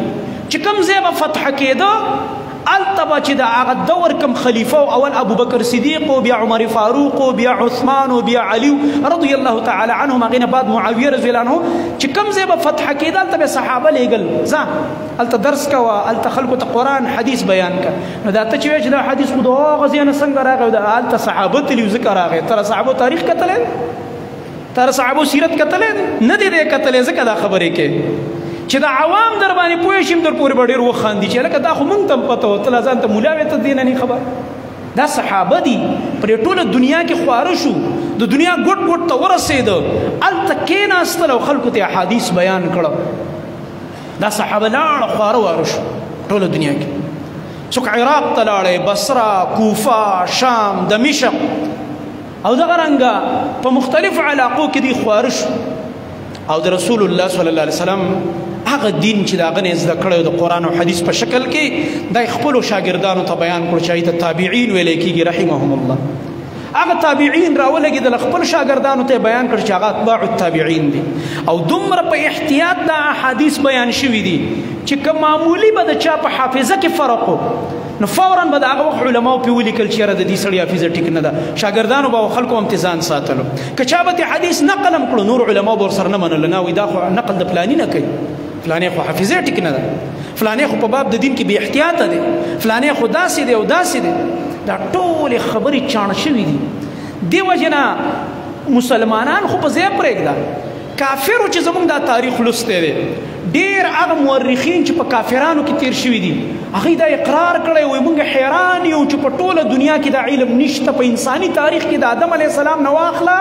چې کوم ځای به فتح کېده، هلته به چې د هغه دور کوم خلیفه و، اول ابوبکر صدیق و، بیا عمر فاروق و، بیا عثمان و، بیا علی رضی الله تعالی عنهم، هغې نه بعد معاویه رضی الله عنه، چې کوم ځای به فتح کېده هلته به صحابه لېږل، ځه هلته درس کوه، هلته خلکو ته قرآن حدیث بیان کړه. نو دا ته چې وایې چې دا حدیث خو د هغه ځای نه څنګه راغی، دا هلته صحابه تللي وو ځکه راغی. تر صحابو تاریخ کتلی دی؟ تر صحابو سیرت کتلی دی؟ نه دی دی کتلی، ځکه دا خبرې کوي چې دا عوام در باندې پوه شي، در پورې به ډېر وخاندي چې لکه دا خو مونږ ته هم پته وه، ته لا ځان ته ملا وې، ته دې نه نه خبر. دا صحابه دي، پرې ټوله دنیا کې خواره شو، د دنیا ګوټ ګوټ ته ورسېده، هلته کېناستل او خلکو ته احادیث بیان کړه. دا صحابه لاړه خواره واره شو ټوله دنیا کې، څوک عراق ته لاړی، بصره، کوفه، شام، دمشق، او دغه رنګه په مختلفو علاقو کې دوی خواره شو. او د رسول الله صلی الله علیه وسلم هغه دین چې د هغه نه زده کړی د قرآن او حدیث په شکل کې، دا یې خپلو شاګردانو ته بیان کړو چې هغوی ته تابعین ویلی کېږي رحمهم الله. هغه تابعین راولګېدل، خپل شاګردانو ته بیان کړ چې هغه اتباع التابعین دي. او دومره په احتیاط دا احادیث بیان شوي دي چې که معمولي به د چا په حافظه کې فرق و، نو فوراً به د هغه وخت علماو پرې ولیکل چې یاره د دې سړي حافظه ټیک نه ده. شاګردانو به خلکو هم ترې ځان ساتلو. که چا به ترې حدیث نقل هم کړو، نور علماو به ورسره نه منلو، نه وایي دا خو نقل د فلاني نه کوي، فلانی خو حافظه ټیک نه ده، فلانی خو په باب د دین کې بې احتیاطه دی، فلانی خو داسې دی او داسې دی. دا ټولې خبرې چاڼ شوې دي. دې وجې نه مسلمانان خو په ځای پرېږده، کافرو چې زمونږ دا تاریخ لوستی دی، ډېر هغه مورخین چې په کافرانو کې تیر شوي دي، هغوی دا اقرار کړی، وایي مونږ حیران یو چې په ټوله دنیا کې دا علم نشته، په انساني تاریخ کې د آدم علیه السلام نه واخله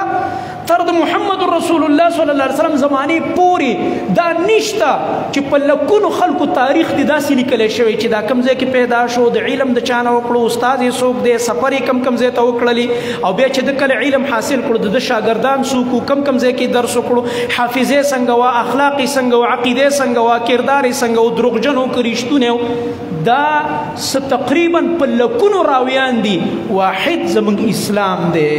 تر د محمد رسول الله صلی الله علیه وسلم زمانې پورې دا نشته چې په لکونو خلکو تاریخ دی داسې لیکلی شوی چې دا کوم ځای کې پیدا شو، د علم د چا نه وکړو، استاد یې څوک دی، سفر یې کم کم ځای ته وکړلې، او بیا چې ده کله علم حاصل کړو، د ده شاګردان څوک وو، کم کم ځای کې درس وکړو، حافظه یې څنګه وه، اخلاق یې څنګه وه، عقیده یې څنګه وه، کردار یې څنګه و، دروغجن و که رښتونی و، دا څه تقریبا په لکونو راویان دي. واحد زمونږ اسلام دی،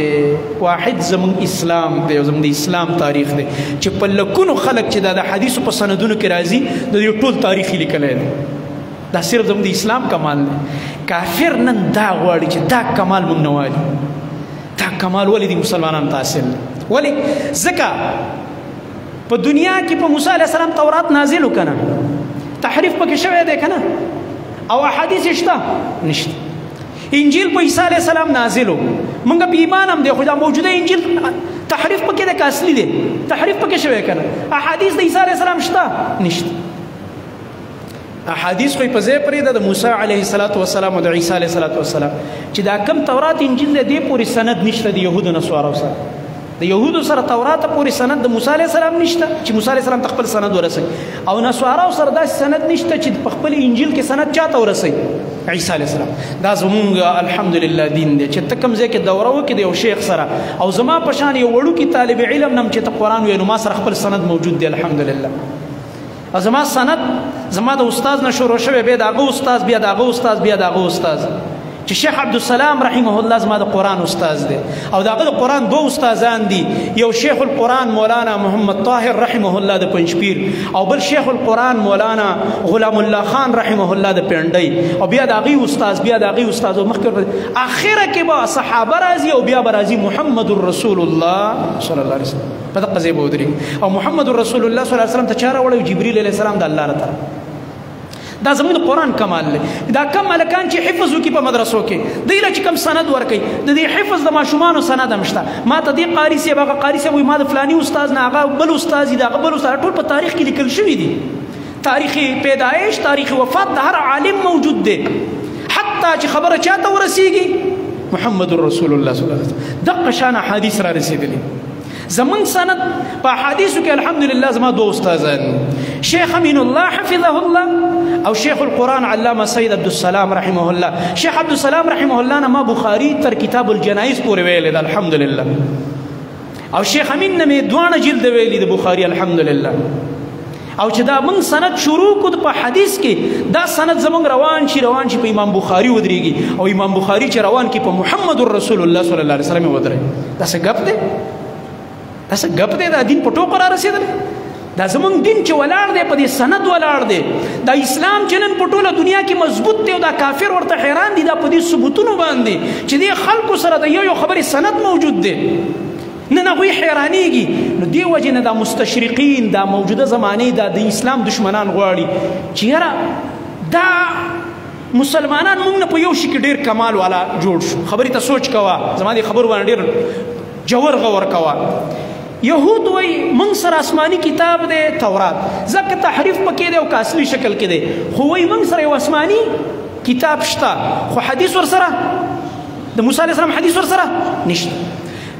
واحد زمونږ اسلام دی او زمونږ د اسلام تاریخ دی چې په لکونو خلک چې دا د حدیثو په سندونو کې راځي، د دې ټول تاریخ یې لیکلی دی. دا صرف زمونږ د اسلام کمال دی. کافر نن دا غواړي چې دا کمال مونږ نه والي، دا کمال ولې دي مسلمانانو ته حاصل دی؟ ولې؟ ځکه په دنیا کې په موسی علیه السلام تورات نازل و که نه، تحریف پکې شوی دی که نه، او احادیث شته؟ نشته. انجیل په عیسی علیه السلام نازل و، مونږ په ایمان هم دی، خو دا موجوده انجیل تحریف پکې د اصلي دی، تحریف پکې شوی کنه. احادیث د عیسی علیه السلام شته؟ نشته. احادیث خو په ځای پرې د موسی علیه السلام او د عیسی علیه السلام چې دا کم تورات انجیل دی، دې پورې سند نشته د یهودو نصارو سره. د یهودو سره تورات پورې سند د موسی علیه السلام نشته چې موسی علیه السلام ته خپل سند ورسي، او نصارو سره داسې سند نشته چې په خپل انجیل کې سند چاته ورسي، عیسی علیه السلام. دا زمونږ الحمدلله دین دی چې ته کوم ځای کې دوره وکړې د یو شیخ سره، او زما په شان یو وړوکي طالب علم نم چې ته قرآن وایې، نو ما سره خپل سند موجود دی الحمدلله. او زما سند زما د استاد نه شروع شوی، بیا د هغه استاد، بیا د هغه استاد، بیا د هغه استاد، چې شیخ عبدالسلام رحمه الله زما د قرآن استاد دی، او د هغه د قرآن دوه استادان دي، یو شیخ القرآن مولانا محمد طاهر رحمه الله د پنجپیر، او بل شیخ القرآن مولانا غلام الله خان رحمه الله د پنډۍ، او بیا د هغې استاد، بیا د هغې استاد، او مخکې اخره کې به صحابه راځي، او بیا به راځي محمد رسول الله صلی الله علیه وسلم. په دقه ځای به ودرېږي. او محمد رسول الله صلی الله علیه وسلم ته چا راوړی؟ جبریل علیه السلام د الله له طرفه. دا زموږ د قرآن کمال دی. دا کم ملکان چې حفظ وکړي په مدرسو کې، دوی له چې کم سند ورکوي، د دې حفظ د ماشومانو سند هم شته. ما ته دې قاري صاحب، هغه قاري صاحب وایي ما د فلاني استاد نه، هغه بل استاد دی، هغه بل استاد، ټول په تاریخ کې لیکل شوي دي. تاریخ پیدایش، تاریخ وفات د هر عالم موجود دی، حتی چې خبره چاته ورسیږي محمد رسول الله صلی الله علیه وسلم. دقه شان احادیث را رسېدلي. زمون سند په احادیثو کې الحمدلله زما دوه استادان، شیخ امین الله حفظه الله او شیخ القرآن علامه سید عبدالسلام رحمه الله. شیخ عبدالسلام رحمه الله نه ما بخاری تر کتاب الجنایز پورې ویلې ده الحمدلله، او شیخ امین نه مې دواړه جلد ویلي د بخاری الحمدلله. او چې دا موږ سند شروع کړو په حدیث کې، دا سند زموږ روان شي روان شي په امام بخاری ودرېږي، او امام بخاری چې روان کې په محمد رسول الله صلی الله علیه وسلم ودرېږي. دا څه ګپ دی؟ دا څه ګپ دی؟ دا دین په ټوکو را رسېدلی. دا زمونږ دین چې ولاړ دی په دې سند ولاړ دی. دا اسلام چې نن په ټوله دنیا کې مضبوط دی، او دا کافر ورته حیران دي، دا په دې ثبوتونو باندې چې دې خلکو سره د یو یو خبرې سند موجود دی، نن هغوی حیرانېږي. نو دې وجې نه دا مستشرقین، دا موجوده زمانې، دا د اسلام دشمنان غواړي چې یاره دا مسلمانان موږ نه په یو شي کې ډېر کمال والا جوړ شو. خبرې ته سوچ کوه، زما دې خبرو باندې ډېر جور غور کوه. یهود وایي موږ سره آسماني کتاب دی تورات، ځکه تحریف پکې دی او که اصلي شکل کې دی، خو وایي موږ سره یو آسماني کتاب شته، خو حدیث ورسره د موسی علیه السلام حدیث ورسره نشته.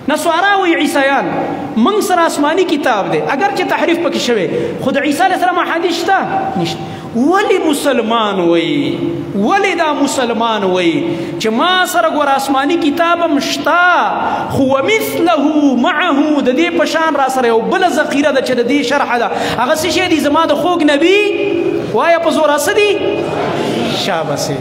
نصارا وایي عیسایان موږ سره آسماني کتاب دی، اګر چې تحریف پکې شوی، خو د عیسی علیه السلام حدیث شته نشته. ولی مسلمان وایي، ولی دا مسلمان وایي چې ما سره ګوره آسماني کتاب هم شته، خو ومثله معه، د دې په شان را سره یو بله ذخیره ده چې د دې شرح ده، هغه څه شی دي؟ زما د خوږ نبي وایه په زور څه دي؟ شابسې.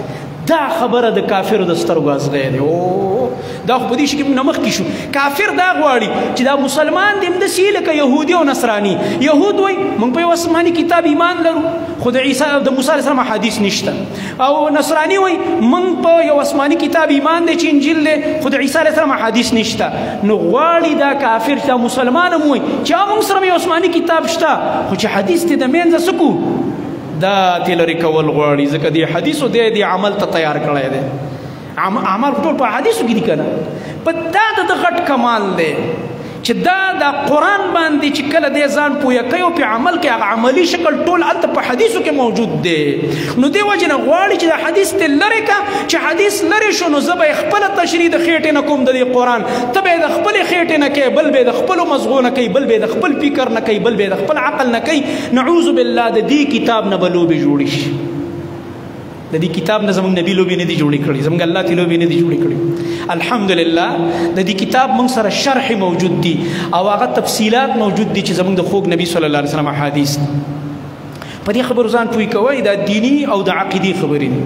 دا خبره د کافرو د سترګو ازغی دی. او دا خو په دې شي کې موږ نه مخکې شو. کافر دا غواړي چې دا مسلمان دې هم داسې لکه یهودي او نصراني. یهود وایي موږ په یو آسماني کتاب ایمان لرو، خو د عیسی د موسی علیه السلام احادیث نشته، او نصراني وایي موږ په یو آسماني کتاب ایمان دی چې انجیل دی، خو د عیسی علیه السلام احادیث نشته. نو غواړي دا کافر چې دا مسلمان هم وایي چې موږ سره یو آسماني کتاب شته، خو چې حدیث دې د منځه څه کړو، دا تې لرې کول غواړي، ځکه دې حدیثو دی دې عمل ته تیار کړی دی. عمل ټول په حدیثو کې دي که نه؟ په دا د ده غټ کمال دی چې دا د قرآن باندې چې کله دی ځان پوهه کوي او په عمل کې هغه عملي شکل ټول هلته په حدیثو کې موجود دی. نو دې وجې نه غواړي چې دا حدیث ته لرې که، چې حدیث لرې شو نو زه به یې خپله تشریح د خېټې نه کوم د دې قرآن، ته به یې د خپلې خېټې نه کوې، بل به یې د خپلو مزغو نه کوي، بل به یې د خپل فکر نه کوي، بل به یې د خپل عقل نه کوي. نعوذ بالله د دې کتاب نه به لوبې جوړې شي. د دې کتاب نه زموږ نبی لوبې نه دي جوړې کړې، زموږ الله ته لوبې نه دي جوړې کړې. الحمدلله د دې کتاب موږ سره شرح موجود دي او هغه تفصیلات موجود دي چې زموږ د خوږ نبی صلی الله علیه وسلم احادیث. په دې خبرو ځان پوه کوئ، دا دیني او د عقیدې خبرې دي.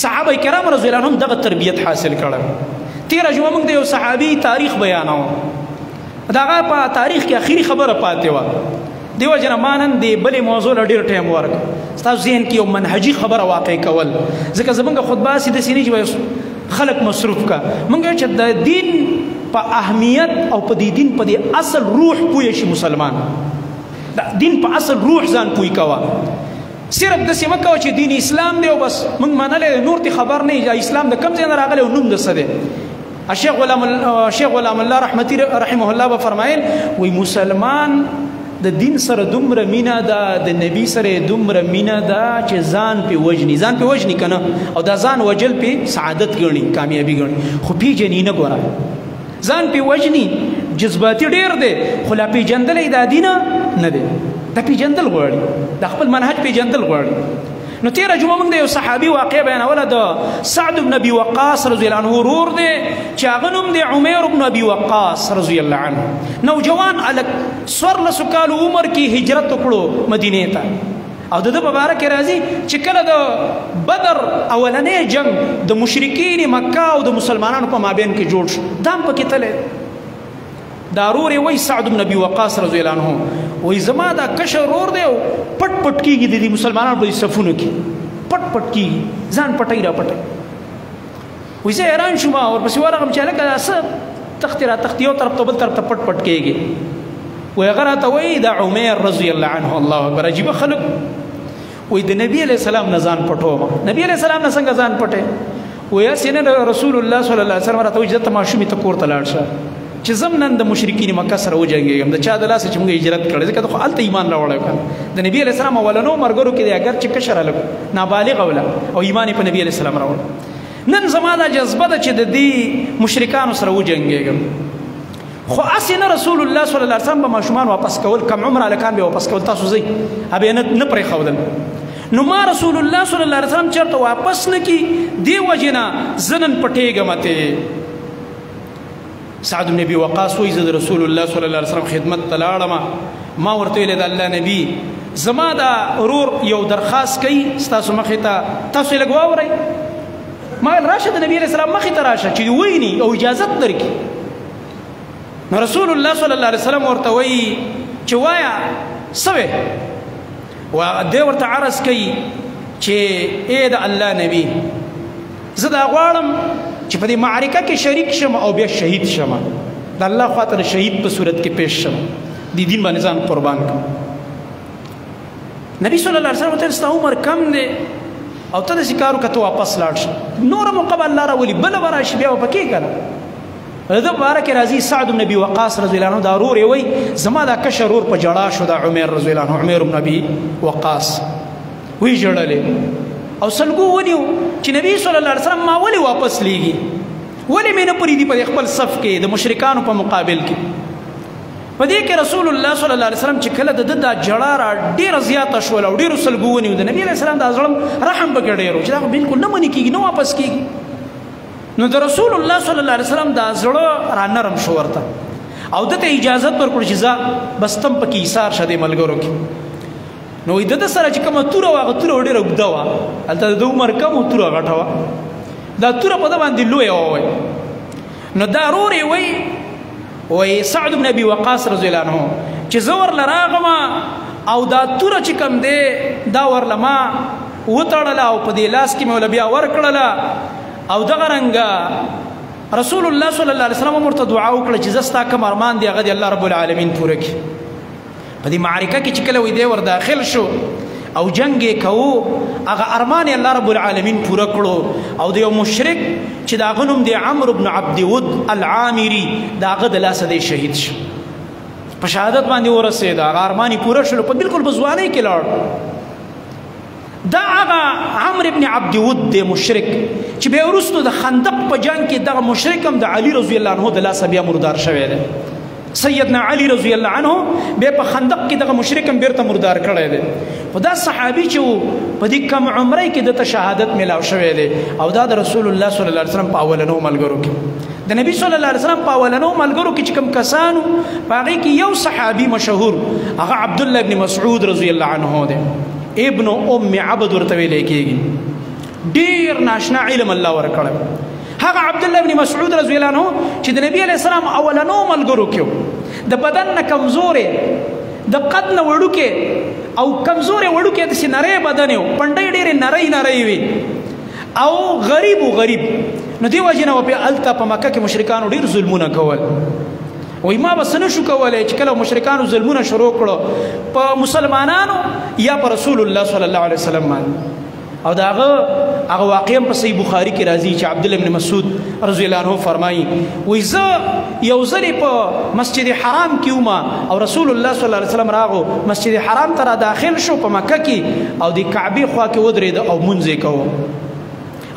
صحابه کرام رضی الله عنهم دغه تربیت حاصل کړه. تېره جمعه موږ د یو صحابي تاریخ بیانوه، دغه په تاریخ کې اخري خبره پاتې وه. دې وجې نه ما نن دې بلې موضوع له ډېر ټایم ورکړ. ستاسو ذهن کې یو منهجي خبره واقع کول، ځکه زمونږ خطبه هسې داسې نه چې خلک مصروف کا. مونږ چې د دین په اهمیت او په دې دین په دې اصل روح پوه شي مسلمان، د دین په اصل روح ځان پوه کوه. صرف داسې مه کوه چې دین اسلام دی او بس مونږ منلی دی، نور ته خبر نه یې اسلام د کوم ځای نه راغلی او نوم د څه دی. شیخ غلام الله رحمتي رحمه الله به فرمایل وی مسلمان د دین سره دومره مینا ده، د نبی سره دومره مینا ده چې ځان په وجني، ځان په وجني کنه، او دا ځان وجل په سعادت ګڼي، کامیابی ګڼي، خو پیژني نه. ګوره ځان په وجني جذباتي ډیر دی، خو لا پیژندلې دا دینه نه دی، دا پیژندل غواړي، د خپل منهج پیژندل غواړي. نو تیرا جمعه موږ د یو صحابي واقع بیانوله، د سعد بن ابي وقاص رضی الله عنه ورور دی چې هغه نوم دی عمیر بن ابي وقاص رضی الله عنه. نوجوان الک 14 کالو عمر کې هجرت وکړو مدینه ته، او د ده په باره کې راځي چې کله د بدر اولنی جنگ د مشرکین مکه او د مسلمانانو په مابین کې جوړ شو، دا هم پکې تللی. دا ورور یې وایي سعد بن ابي وقاص رضی الله عنه وایي زما دا کشر ورور دی او پټ پټ کېږي د دې مسلمانانو په صفونو کې، پټ پټ کېږي، ځان پټوي را پټوي. وایي زه حیران شوم، ورپسې ورغم چې هلکه دا څه تختې را تختې، یو طرف ته بل طرف ته پټ پټ کېږي. وایي هغه راته وایي دا عمیر رضی الله عنه، الله اکبر عجیبه خلک. وایي د نبی علیه السلام نه ځان پټوم. نبی علیه السلام نه څنګه ځان پټې؟ وایي هسې نه رسول الله صلی الله علیه وسلم راته وایي چې ته ماشومې ته کور ته لاړ شه، چې زم نن د مشرکین مکه سره وجنګېږم، د چا د لاسه چې موږ هجرت کړی، ځکه خو هلته ایمان راوړی کړ. د نبی علیه السلام اولنو ملګرو کې دی، اګر چې کشر هلک نابالغ وله او ایمان یې په نبی علیه السلام راوړ. نن زما دا جذبه ده چې د دې مشرکانو سره وجنګېږم، خو هسې نه رسول الله صلی الله علیه وسلم به ماشومان واپس کول، کم عمر هلکان به واپس کول، تاسو ځئ به یې نه پرېښودل. نو ما رسول الله صلی الله علیه وسلم چېرته واپس نه کړي، دې وجې نه زه نن پټېږم ته. سعد بن ابي وقاص وایي زه د رسول الله صلی الله علیه وسلم خدمت ته لاړم، ما ورته ویل د الله نبی زما دا ورور یو درخواست کوي ستاسو مخې ته، تاسو یې لږ واورئ. ما ویل راشه د نبی علیه السلام مخې ته راشه چې وویني او اجازت درکړي. نو رسول الله صلی الله علیه وسلم ورته وایي چې وایه څه وې؟ دی ورته عرض کوي چې ای د الله نبی، زه دا غواړم چې په دې معرکه کې شریک شم او بیا شهید شم، د الله خواته د شهید په صورت کې پیش شم، د دین باندې ځان قربان کړم. نبی صلی الله علیه وسلم ورته ستا عمر کم دی او ته داسې کار وکړه، ته واپس لاړ شه، نوره موقع به الله راولي، بله به راشي بیا به پکې که نه. د ده په باره کې راځي سعد بن ابي وقاص رضی الله عنه دا ورور یې وایي زما دا کشر ورور په ژړا شو، دا عمیر رضی الله عنه، عمیر بن ابي وقاص وی ژړلې او سلګو ونیو چې نبی صلی الله علیه وسلم ما ولې واپس لیږي، ولې مې نه پرېږدي په خپل صف کې د مشرکانو په مقابل کې. په دې کې رسول الله صلی الله علیه وسلم چې کله د ده دا ژړا را ډېره زیاته شوله او ډېرو سلګو ونیو، د نبی علیه السلام دا زړه رحم پکې ډېر و چې دا خو بالکل نه منې کېږي، نه واپس کېږي. نو د رسول الله صلی الله علیه وسلم دا زړه را نرم شو ورته، او ده ته اجازت ورکړو چې ځه بس تم پکې ایثار شه دې ملګرو کې. نو د ده سره چې کومه توره وه، هغه توره ډېره اوږده وه، هلته د ده عمر کم و، توره غټه وه، دا توره په ده باندې لویه وه. وایي نو دا ورور یې وایي، وایي سعد بن ابي وقاص رضی الله عنه چې زه ورله راغم او دا توره چې کوم دی دا ورله ما وتړله او په دې لاس کې مې ورله بیا ورکړله، او دغه رنګه رسول الله صلی الله علیه وسلم ورته دعا وکړه چې زه ستا کوم ارمان دی هغه دې الله رب العالمین پوره کړي. په دې معرکه کې چې کله وایي دی ور داخل شو او جنگ یې کوو، هغه ارمان یې الله رب العالمین پوره کړو، او د یو مشرک چې د هغه نوم دی عمرو بن عبد ود العامري، د هغه د لاسه دی شهید شو، په شهادت باندې ورسېده، هغه ارمان یې پوره شولو، په بالکل په ځوانۍ کې لاړ. دا هغه عمرو بن عبد ود دی مشرک چې بیا وروسته د خندق په جنگ کې دغه مشرک هم د علي رضی الله عنه د لاسه بیا مردار شوی دی. سیدنا علی رضی الله عنه بیا په خندق کې دغه مشرک هم بیرته مردار کړی دی. خو دا صحابي چې په دې کم عمرۍ کې دته شهادت میلاو شوی دی، او دا د رسول الله صلی الله علیه وسلم په اولنو ملګرو کې، د نبی صلی الله علیه وسلم په اولنو ملګرو کې چې کوم کسانو په هغې کې یو صحابي مشهور هغه عبدالله ابن مسعود رضی الله عنه دی، ابن ام عبد ورته ویلی کېږي، ډېر ناشنا علم الله ورکړی. هغه عبد الله ابن مسعود رضی الله عنه چې د نبی علیه السلام اولنو ملګرو کې، د بدن نه کمزورې، د قد نه وړوکی او کمزورې وړوکی، داسې نری بدن یې و، پنډۍ ډېرې نرۍ نرۍ وي او غریب و غریب. نو دې وجې نه به هلته په مکه کې مشرکانو ډېر ظلمونه کول. وایي ما به څه نه شو کولی چې کله مشرکانو ظلمونه شروع کړو په مسلمانانو یا په رسول الله صلی الله علیه وسلم باندې، او د هغه هغه واقعا په صحیح بخاری کې راځي چې عبد الله بن مسعود رضی الله عنه فرمایي، وایي زه یو ځلې په مسجد حرام کې وم او رسول الله صلی الله علیه وسلم راغو مسجد حرام ته را داخل شو په مکه کې او د کعبې خوا کې ودرېد او مونځ یې کوو.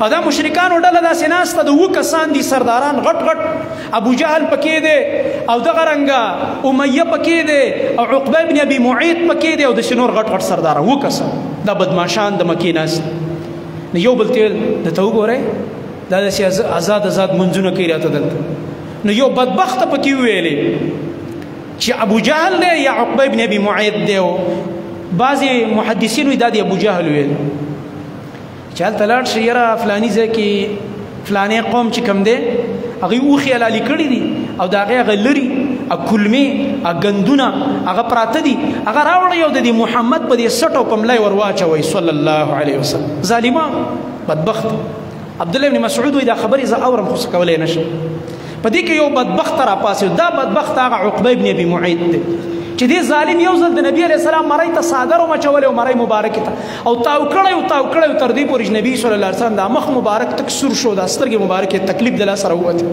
او دا مشرکانو ډله داسې ناسته ده، اووه کسان دي سرداران غټ غټ، ابو جهل پکې دی او دغه رنګه امیه پکې دی او عقبه ابن ابي معیط پکې دی او داسې نور غټ غټ سرداران، اووه کسان دا بدماشان د مکې ناست. نو یو بل ته ویل، درته وګورئ دا داسې ازاد ازاد منځونه کوي راته دلته. نو یو بدبخته پکې وویلې چې ابو جهل دی یا عقبه ابن ابي معیط دی. بعضې محدثین وایي دا دی ابو جهل ویل چې هلته لاړ شي، یاره فلاني ځای کې فلانی قوم چې کوم دی هغوی اوښې حلالې کړي دي او د هغې هغه لري کلمې ګندونه هغه پراته دي، هغه راوړئ او د دې محمد په دې سټ او په ملا یې ور واچوئ صلی الله علیه وسلم. ظالمان بدبخت. عبد الله بن مسعود وایي دا خبرې زه اورم خو څه کولی نه شم. په دې کې یو بدبخت راپاڅېد، دا بدبخت هغه عقبه ابن ابي معیط دی چې دې ظالم یو ځل د نبی علیه السلام مرۍ ته څادر ومچولی او مرۍ مبارکې ته او تاو کړی او تاو کړی تر دې پورې چې نبی صلی الله علیه وسلم دا مخ مبارک تک سور شو، دا سترګې مبارکې تکلیف د لاسه راووتې.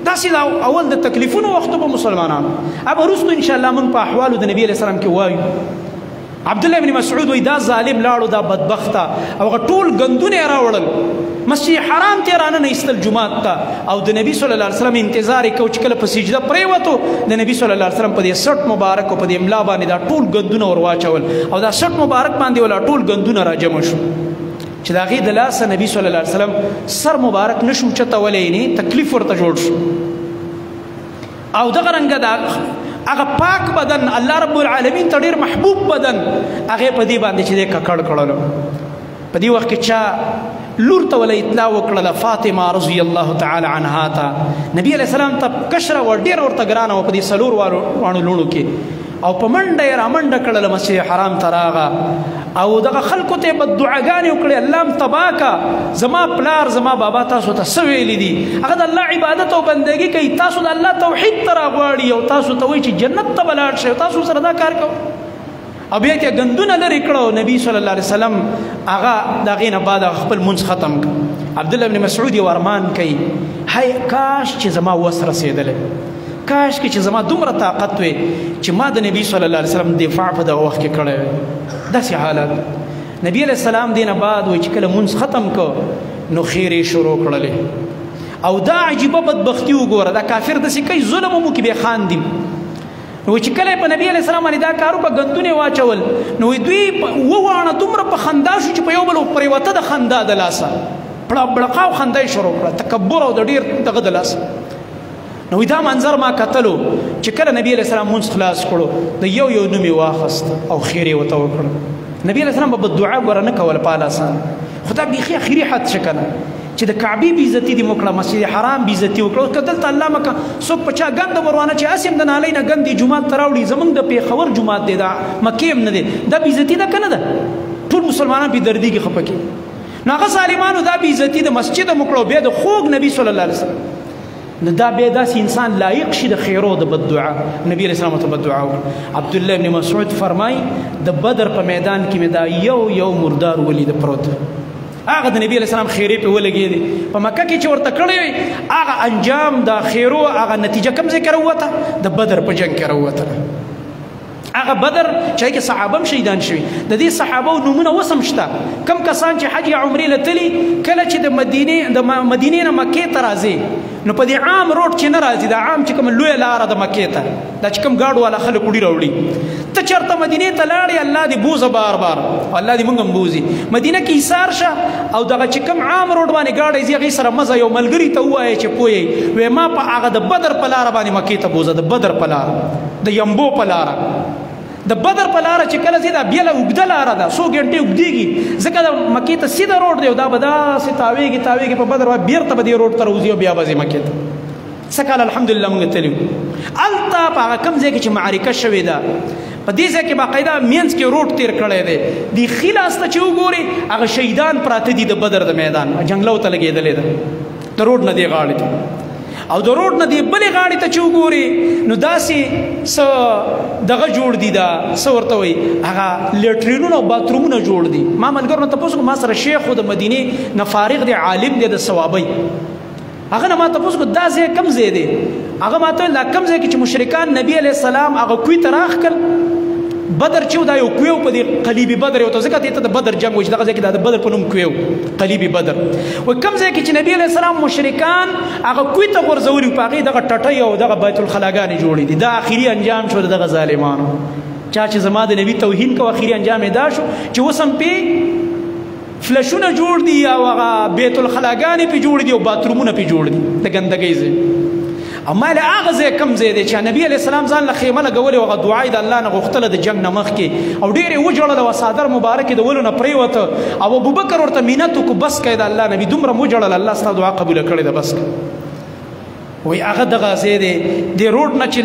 داسې دا اول د تکلیفونو وخت په مسلمانانو، اب وروسته انشاءالله موږ په احوالو د نبی علیه السلام کې وایو. عبد الله بن مسعود وایي دا ظالم لاړو، دا بدبخته، او هغه ټول ګندونه یې راوړل مسجد حرام ته راننه ایستل جومات ته، او د نبی صلی الله علیه وسلم انتظار یې کوو چې کله په سجده پرېوتو د نبی صلی الله علیه وسلم په دې سټ مبارک او په دې ملا باندې دا ټول ګندونه ور واچول او دا سټ مبارک باندې ولا ټول ګندونه راجمع شو چې د هغې د لاسه نبی صلی الله علیه وسلم سر مبارک نشو چتولی، یعنې تکلیف ورته جوړ شو. او دغه رنګه دا هغه پاک بدن الله رب العالمین ته ډېر محبوب بدن هغې په دې باندې چې دی ککړ کړلو. په دې وخت کې چا لور ته ولا اطلاع وکړله فاطمه رضی الله تعالی عنها ته، نبی علیه السلام ته کشره وه ډېره ورته ګرانه وه په دې څلور واړو لوڼو کې، او په منډه یې رامنډه کړله مسجد حرام ته راغه او دغه خلکو ته یې بددعاګانې وکړې، الله هم تباه که، زما پلار زما بابا تاسو ته څه ویلي دي، هغه د الله عبادت او بندګي کوي، تاسو د الله توحید ته راغواړي او تاسو ته وایي چې جنت ته به لاړ شئ، تاسو سره دا کار کوئ. او بیا یې ګندونه لرې کړه او نبی صلی الله علیه وسلم هغه د هغې نه بعد خپل مونځ ختم کړ. عبد الله بن مسعود یو ارمان کوي، هی کاش چې زما وس رسېدلی، کاش کې چې زما دومره طاقت وي چې ما د نبی صلی الله علیه وسلم دفاع په دغه وخت کې کړی وي. داسې حالت نبی علیه السلام دې نه بعد وایي چې کله مونځ ختم کړ نو خیرې شروع کړلې. او دا عجیبه بدبختي وګوره، دا کافر داسې کوي ظلم مو کې بیا خاندي. نو چې کله په نبی علیه السلام باندې دا کار وکړ ګندونه واچول، نو دوی وواڼه دومره په خندا شو چې په یو بل پرېوته د خندا د لاسه بړقا او خندا یې شروع کړه، تکبر او د ډېر دغه د لاسه. نو دا منظر ما کتلو چې کله نبی علیه السلام مونځ خلاص کړو د یو یو نوم یې واخیست او خیر یې ورته وکړو. نبی علیه السلام به بددعا ګوره نه کوله په اعلی سان، خو دا بیخي اخري حد شه که نه چې د کعبې بېعزتي دې وکړه، مسجد حرام بېعزتي وکړه. که دلته الله مکه څوک په چا ګنده وروانه چې هسې هم د نالۍ نه ګندې جومات ته راوړي، زمونږ د پېښور جومات دی، دا مکې هم نه دی، دا بېعزتي ده که نه ده؟ ټول مسلمانان پرې دردېږي خفه کېږي. نو هغه ظالمانو دا بېعزتي د مسجد هم وکړه او بیا د خوږ نبی صلی الله علیه وسلم. نو دا بیا داسې انسان لایق شي د خیرو د بددعا. نبی علیه السلام ورته بددعا وکړه. عبد الله بن مسعود فرمایي د بدر په میدان کې مې دا یو یو مردار ولید پروت، هغه د نبی علیه السلام خیرې پې ولګېدې. په مکه کې چې ورته کړی وي هغه انجام د خیرو هغه نتیجه کوم ځای کې راووته؟ د بدر په جنګ کې راووتله. هغه بدر چې هغې کې صحابه هم شهیدان شوي، د دې صحابو نومونه اوس هم شته. کوم کسان چې حج یا عمرې له تللي، کله چې د مدینې نه مکې ته راځي نو په دې عام روډ چې نه راځي، دا عام چې کوم لویه لاره ده مکې ته، دا چې کوم ګاډو والا خلک وړي راوړي، ته چېرته مدینې ته لاړې الله دې بوزه بار بار، الله دې موږ هم بوزي. مدینه کې ایسار شه او دغه چې کوم عام روډ باندې ګاډی ځي هغې سره مزه یو ملګري ته ووایه چې پوه یې، وایي ما په هغه د بدر په لاره باندې مکې ته بوزه، د بدر په لاره، د یمبو په لاره، د بدر په لاره چې کله ځي دا بیله اوږده لاره ده، څو ګنټې اوږدېږي، ځکه د مکې ته سیده روډ دی او دا به داسې تاوېږي تاوېږي په بدر باندې بېرته به دې روډ ته راوځي او بیا به ځي مکې ته. څه کال الحمدلله موږ تللي وو. هلته په هغه کوم ځای کې چې معرکه شوې ده، په دې ځای کې باقاعده مینځ کې روډ تېر کړی دی، دې ښي لاس ته چې وګورې هغه شهیدان پراته دي د بدر د میدان جنګلو ته لګېدلې ده، د روډ نه دې غاړې ته. او د روډ نه دی بلې غاړې ته چې وګوري نو داسې څه دغه جوړ دي، دا څه ورته وایي، هغه لیټرینونه او باترومونه جوړ دي. ما ملګرو نه تپوس وکړ، ما سره شیخ خو د مدینې نه فارغ دی، عالم دی د صوابۍ، هغه نه ما تپوس وکړ دا ځای کوم ځای دی؟ هغه ما ته ویل دا کوم ځای کې چې مشرکان نبي علیه السلام هغه کوی ته راښکل بدر چې دا یو کوی په دې قلیبي بدر یو ته ځکه ته د بدر جنگ وش دغه ځای کې د بدر په نوم کوی قلیبي بدر و کوم ځای کې چې نبی علیه السلام مشرکان هغه کوی ته غورځولي په هغې دغه ټټۍ او دغه بیت الخلاګانې جوړې دي. دا اخري انجام شو دغه ظالمانو، چا چې زما د نبی توهین کو اخري انجام یې دا شو چې اوس هم پې فلشونه جوړ دي او هغه بیت الخلاګانې پې جوړ دي او باترومونه پې جوړ دي د ګندګۍ ځای. او ما له هغه ځای کوم ځای دی چې نبی علیه السلام ځان له خیمه لګولې او هغه دعا یې د الله نه غوښتله د جنګ نه مخکې او ډېر یې وژړل او څادر مبارک یې د ولو نه پرېوته او ابوبکر ورته مینت وکړو، بس کړئ د الله نبي دومره مو وژړل، الله ستا دعا قبوله کړې ده، بس کړئ. وایي هغه دغه ځای دی، د روډ نه چې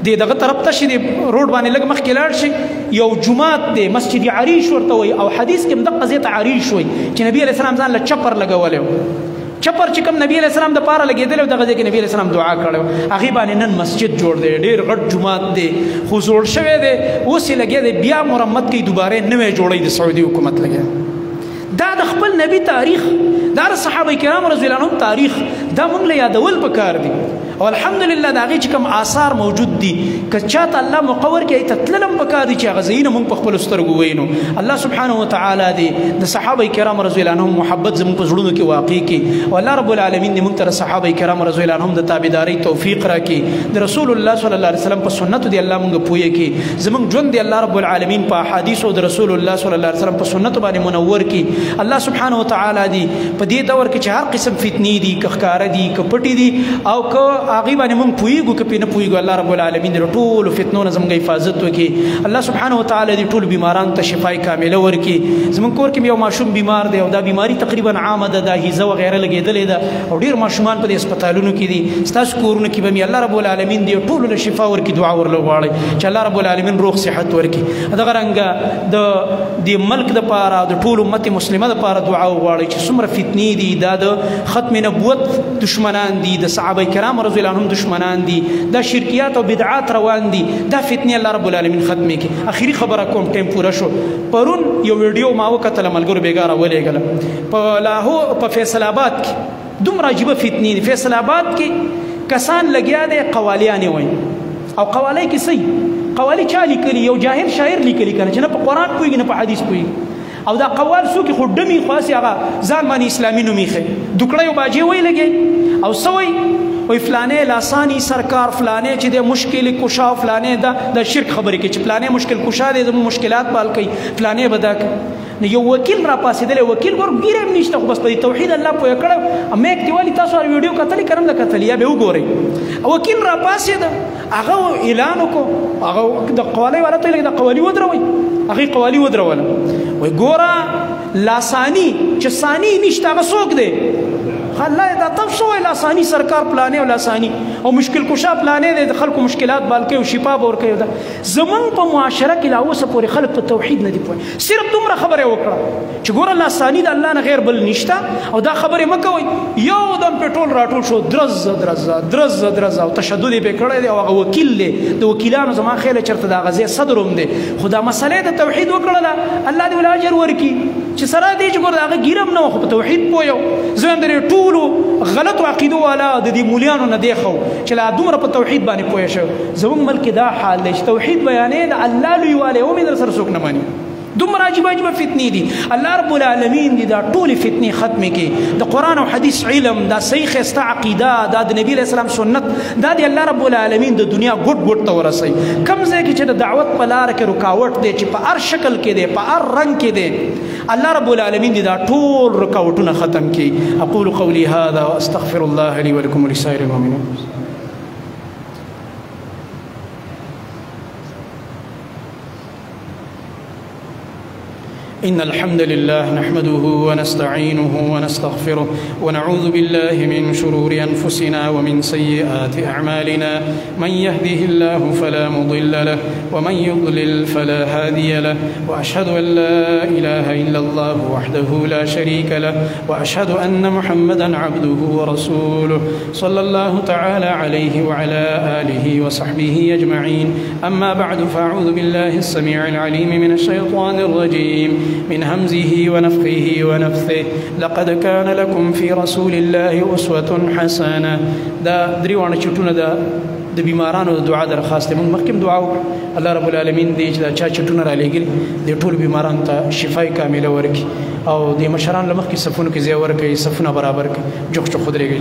د دغه طرف ته شي، د روډ باندې لږ مخکې لاړ شي یو جومات دی، مسجد عریش ورته وایي، او حدیث کې هم دقه ځای ته عریش وایي چې نبی علیه السلام ځان له چپر لګولی و، چپر چې کوم نبی علیه السلام د پاره لګېدلی و دغه ځای کې نبی علیه السلام دعا کړې وه، هغې باندې نن مسجد جوړ دی، ډېر غټ جومات دی خو زوړ شوی دی، اوس یې لګیا دی بیا مرمت کوي، دوباره نوی جوړوي د سعودي حکومت لګیا. دا د خپل نبی تاریخ، دا د صحابه کرام رضی الله عنهم تاریخ، دا موږ له یادول پکار دي. او الحمدلله د هغې چې کوم آثار موجود دي که چاته الله مقور کړي ته تلل هم پکار دي چې هغه ځایونه موږ په خپلو سترګو ووینو. الله سبحانه وتعالی دې د صحابه کرام رضی الله عنهم محبت زموږ په زړونو کې واقع کړي، او الله رب العالمین دې موږ ته د صحابه کرام رضی الله عنهم د تابعدارۍ توفیق راکړي، د رسول الله صلی الله علیه وسلم په سنتو دې الله موږ پوه کړي، زموږ ژوند دې الله رب العالمین په احادیثو د رسول الله صلی الله علیه وسلم په سنتو باندې منور کړي. الله سبحانه وتعالی دې په دې دور کې چې هر قسم فتنې دي، که ښکاره دي که پټې دي او که هغې باندې مونږ پوهېږو که پرې نه پوهېږو، الله رب العالمین دې ټولو فتنو نه زموږ حفاظت وکړي. الله سبحانه وتعالی دې ټولو بیمارانو ته شفای کامله ورکړي. زموږ کور کې یو ماشوم بیمار دی او دا بیماری تقریبا عامه ده، دا هیزه وغیره لګېدلې ده او ډېر ماشومان په دې هسپتالونو کې دي. ستاسو کورونو کې به مې الله رب العالمین دې ټولو له شفا ورکړي، دعا ورله غواړئ چې الله رب العالمین روغ صحت ورکړي. دغه رنګه د دې ملک دپاره د ټول امت مسلمه دپاره دعا وغواړئ چې څومره فتنې دي، دا د ختم نبوت دشمنان دي، د صحابه کرام رضی الله عنهم دشمنان دي، دا شرکیات او بدعات روان دي، دا فتنې الله رب العالمین ختمې کړي. اخري خبره کوم، ټایم پوره شو. پرون یو ویډیو ما وکتله، ملګرو بېګا راولېږله، په لاهور په فیصل آباد کې دومره عجیبه فتنې دي. فیصل آباد کې کسان لګیا دی قوالیانې وایي، او قوالۍ کې څه قوالي چا لیکلي؟ یو جاهل شاعر لیکلي که نه چې نه په قرآن پوهېږي نه په حدیث پوهېږي. او دا قوال څوک خو ډمي خو هسې هغه ځان باندې اسلامي نوم ایښی، دوکړی او باجې وایي لګي او څه وایي، وایي فلانې لاسانی سرکار، فلانې چې دی مشکل کشا، فلانې دا د شرک خبرې کوي چې فلانې مشکل کشا دی زموږ مشکلات به حل کوي، فلانې به دا کوي. نو یو وکیل را پاسېدلی، وکیل ګور ږیره هم نشته خو بس په دې توحید الله پوهه کړی. میک دیوالي تاسو هر ویډیو کتلې که نه ده کتلې یا به وګورئ. وکیل را پاسېده، هغه اعلان وکړو، هغه د قوالۍ والا ته یې د قوالي ودروئ، هغې قوالي ودروله. وایي ګوره لاسانی چې ثاني نشته هغه څوک دی؟ الله دا تاسو څه وایي لاسانی سرکار پلانې او لاسانی او مشکل کشا پلانې دی، د خلکو مشکلات به حل کوي او شفا به ورکوي. دا زمونږ په معاشره کې لا اوسه پورې خلک په توحید نه دي پوه. صرف دومره خبره یې وکړه چې ګوره لاسانی د الله نه غیر بل نشته او دا خبرې مه کوئ. یو دم پې ټول راټول شو، درز درز درز درز او تشدد یې پې کړی دی. او هغه وکیل دی، د وکیلانو زما خیال چېرته د هغه ځای صدر هم دی، خو دا مسله د توحید وکړله، الله دې وله اجر ورکړي چې سره دې چې ګوره د هغه ږیره هم نه وه خو په توحید پوه یو. زه وایم د دې ټولو غلطو عقیدو والا د دې مولیانو نه دی ښه چې لا دومره په توحید باندې پوه شو. زموږ ملک کې دا حال دی چې توحید بیانې د الله لویوالی هم در سره څوک نه مني. دومره عجیبه عجیبه فتنې دي. الله رب العالمین دې دا ټولې فتنې ختمې کړي. د قرآن او حدیث علم، دا صحیح ښایسته عقیده، دا د نبی علیه السلام سنت، دا دې الله رب العالمین د دنیا ګوټ ګوټ ته ورسوي. کوم ځای کې چې د دعوت په لاره کې رکاوټ دی، چې په هر شکل کې دی، په هر رنګ کې دی، الله رب العالمین دې دا ټول رکاوټونه ختم کړي. اقول قولي هذا واستغفر الله لي ولكم ولسائر المؤمنين. إن الحمد لله نحمده ونستعينه ونستغفره ونعوذ بالله من شرور أنفسنا ومن سيئات أعمالنا، من يهده الله فلا مضل له ومن يضلل فلا هادي له، وأشهد أن لا إله إلا الله وحده لا شريك له، وأشهد أن محمدا عبده ورسوله صلى الله تعالى عليه وعلى آله وصحبه أجمعين. أما بعد، فأعوذ بالله السميع العليم من الشيطان الرجيم من همزه ونفخه ونفثه. لقد كان لكم في رسول الله أسوة حسنة. دا درې واړه چټونه دا د بیمارانو د دعا درخواست. موږ مخکې دعا وکړه، الله رب العالمین دې چې دا چا چټونه را لېږلي دې ټول بیمارانو ته شفای کامله ورکړي، او د مشران له مخکې صفونو کې ځای ورکړي، صفونه برابر کړي. جوخ جوخ ودرېږئ.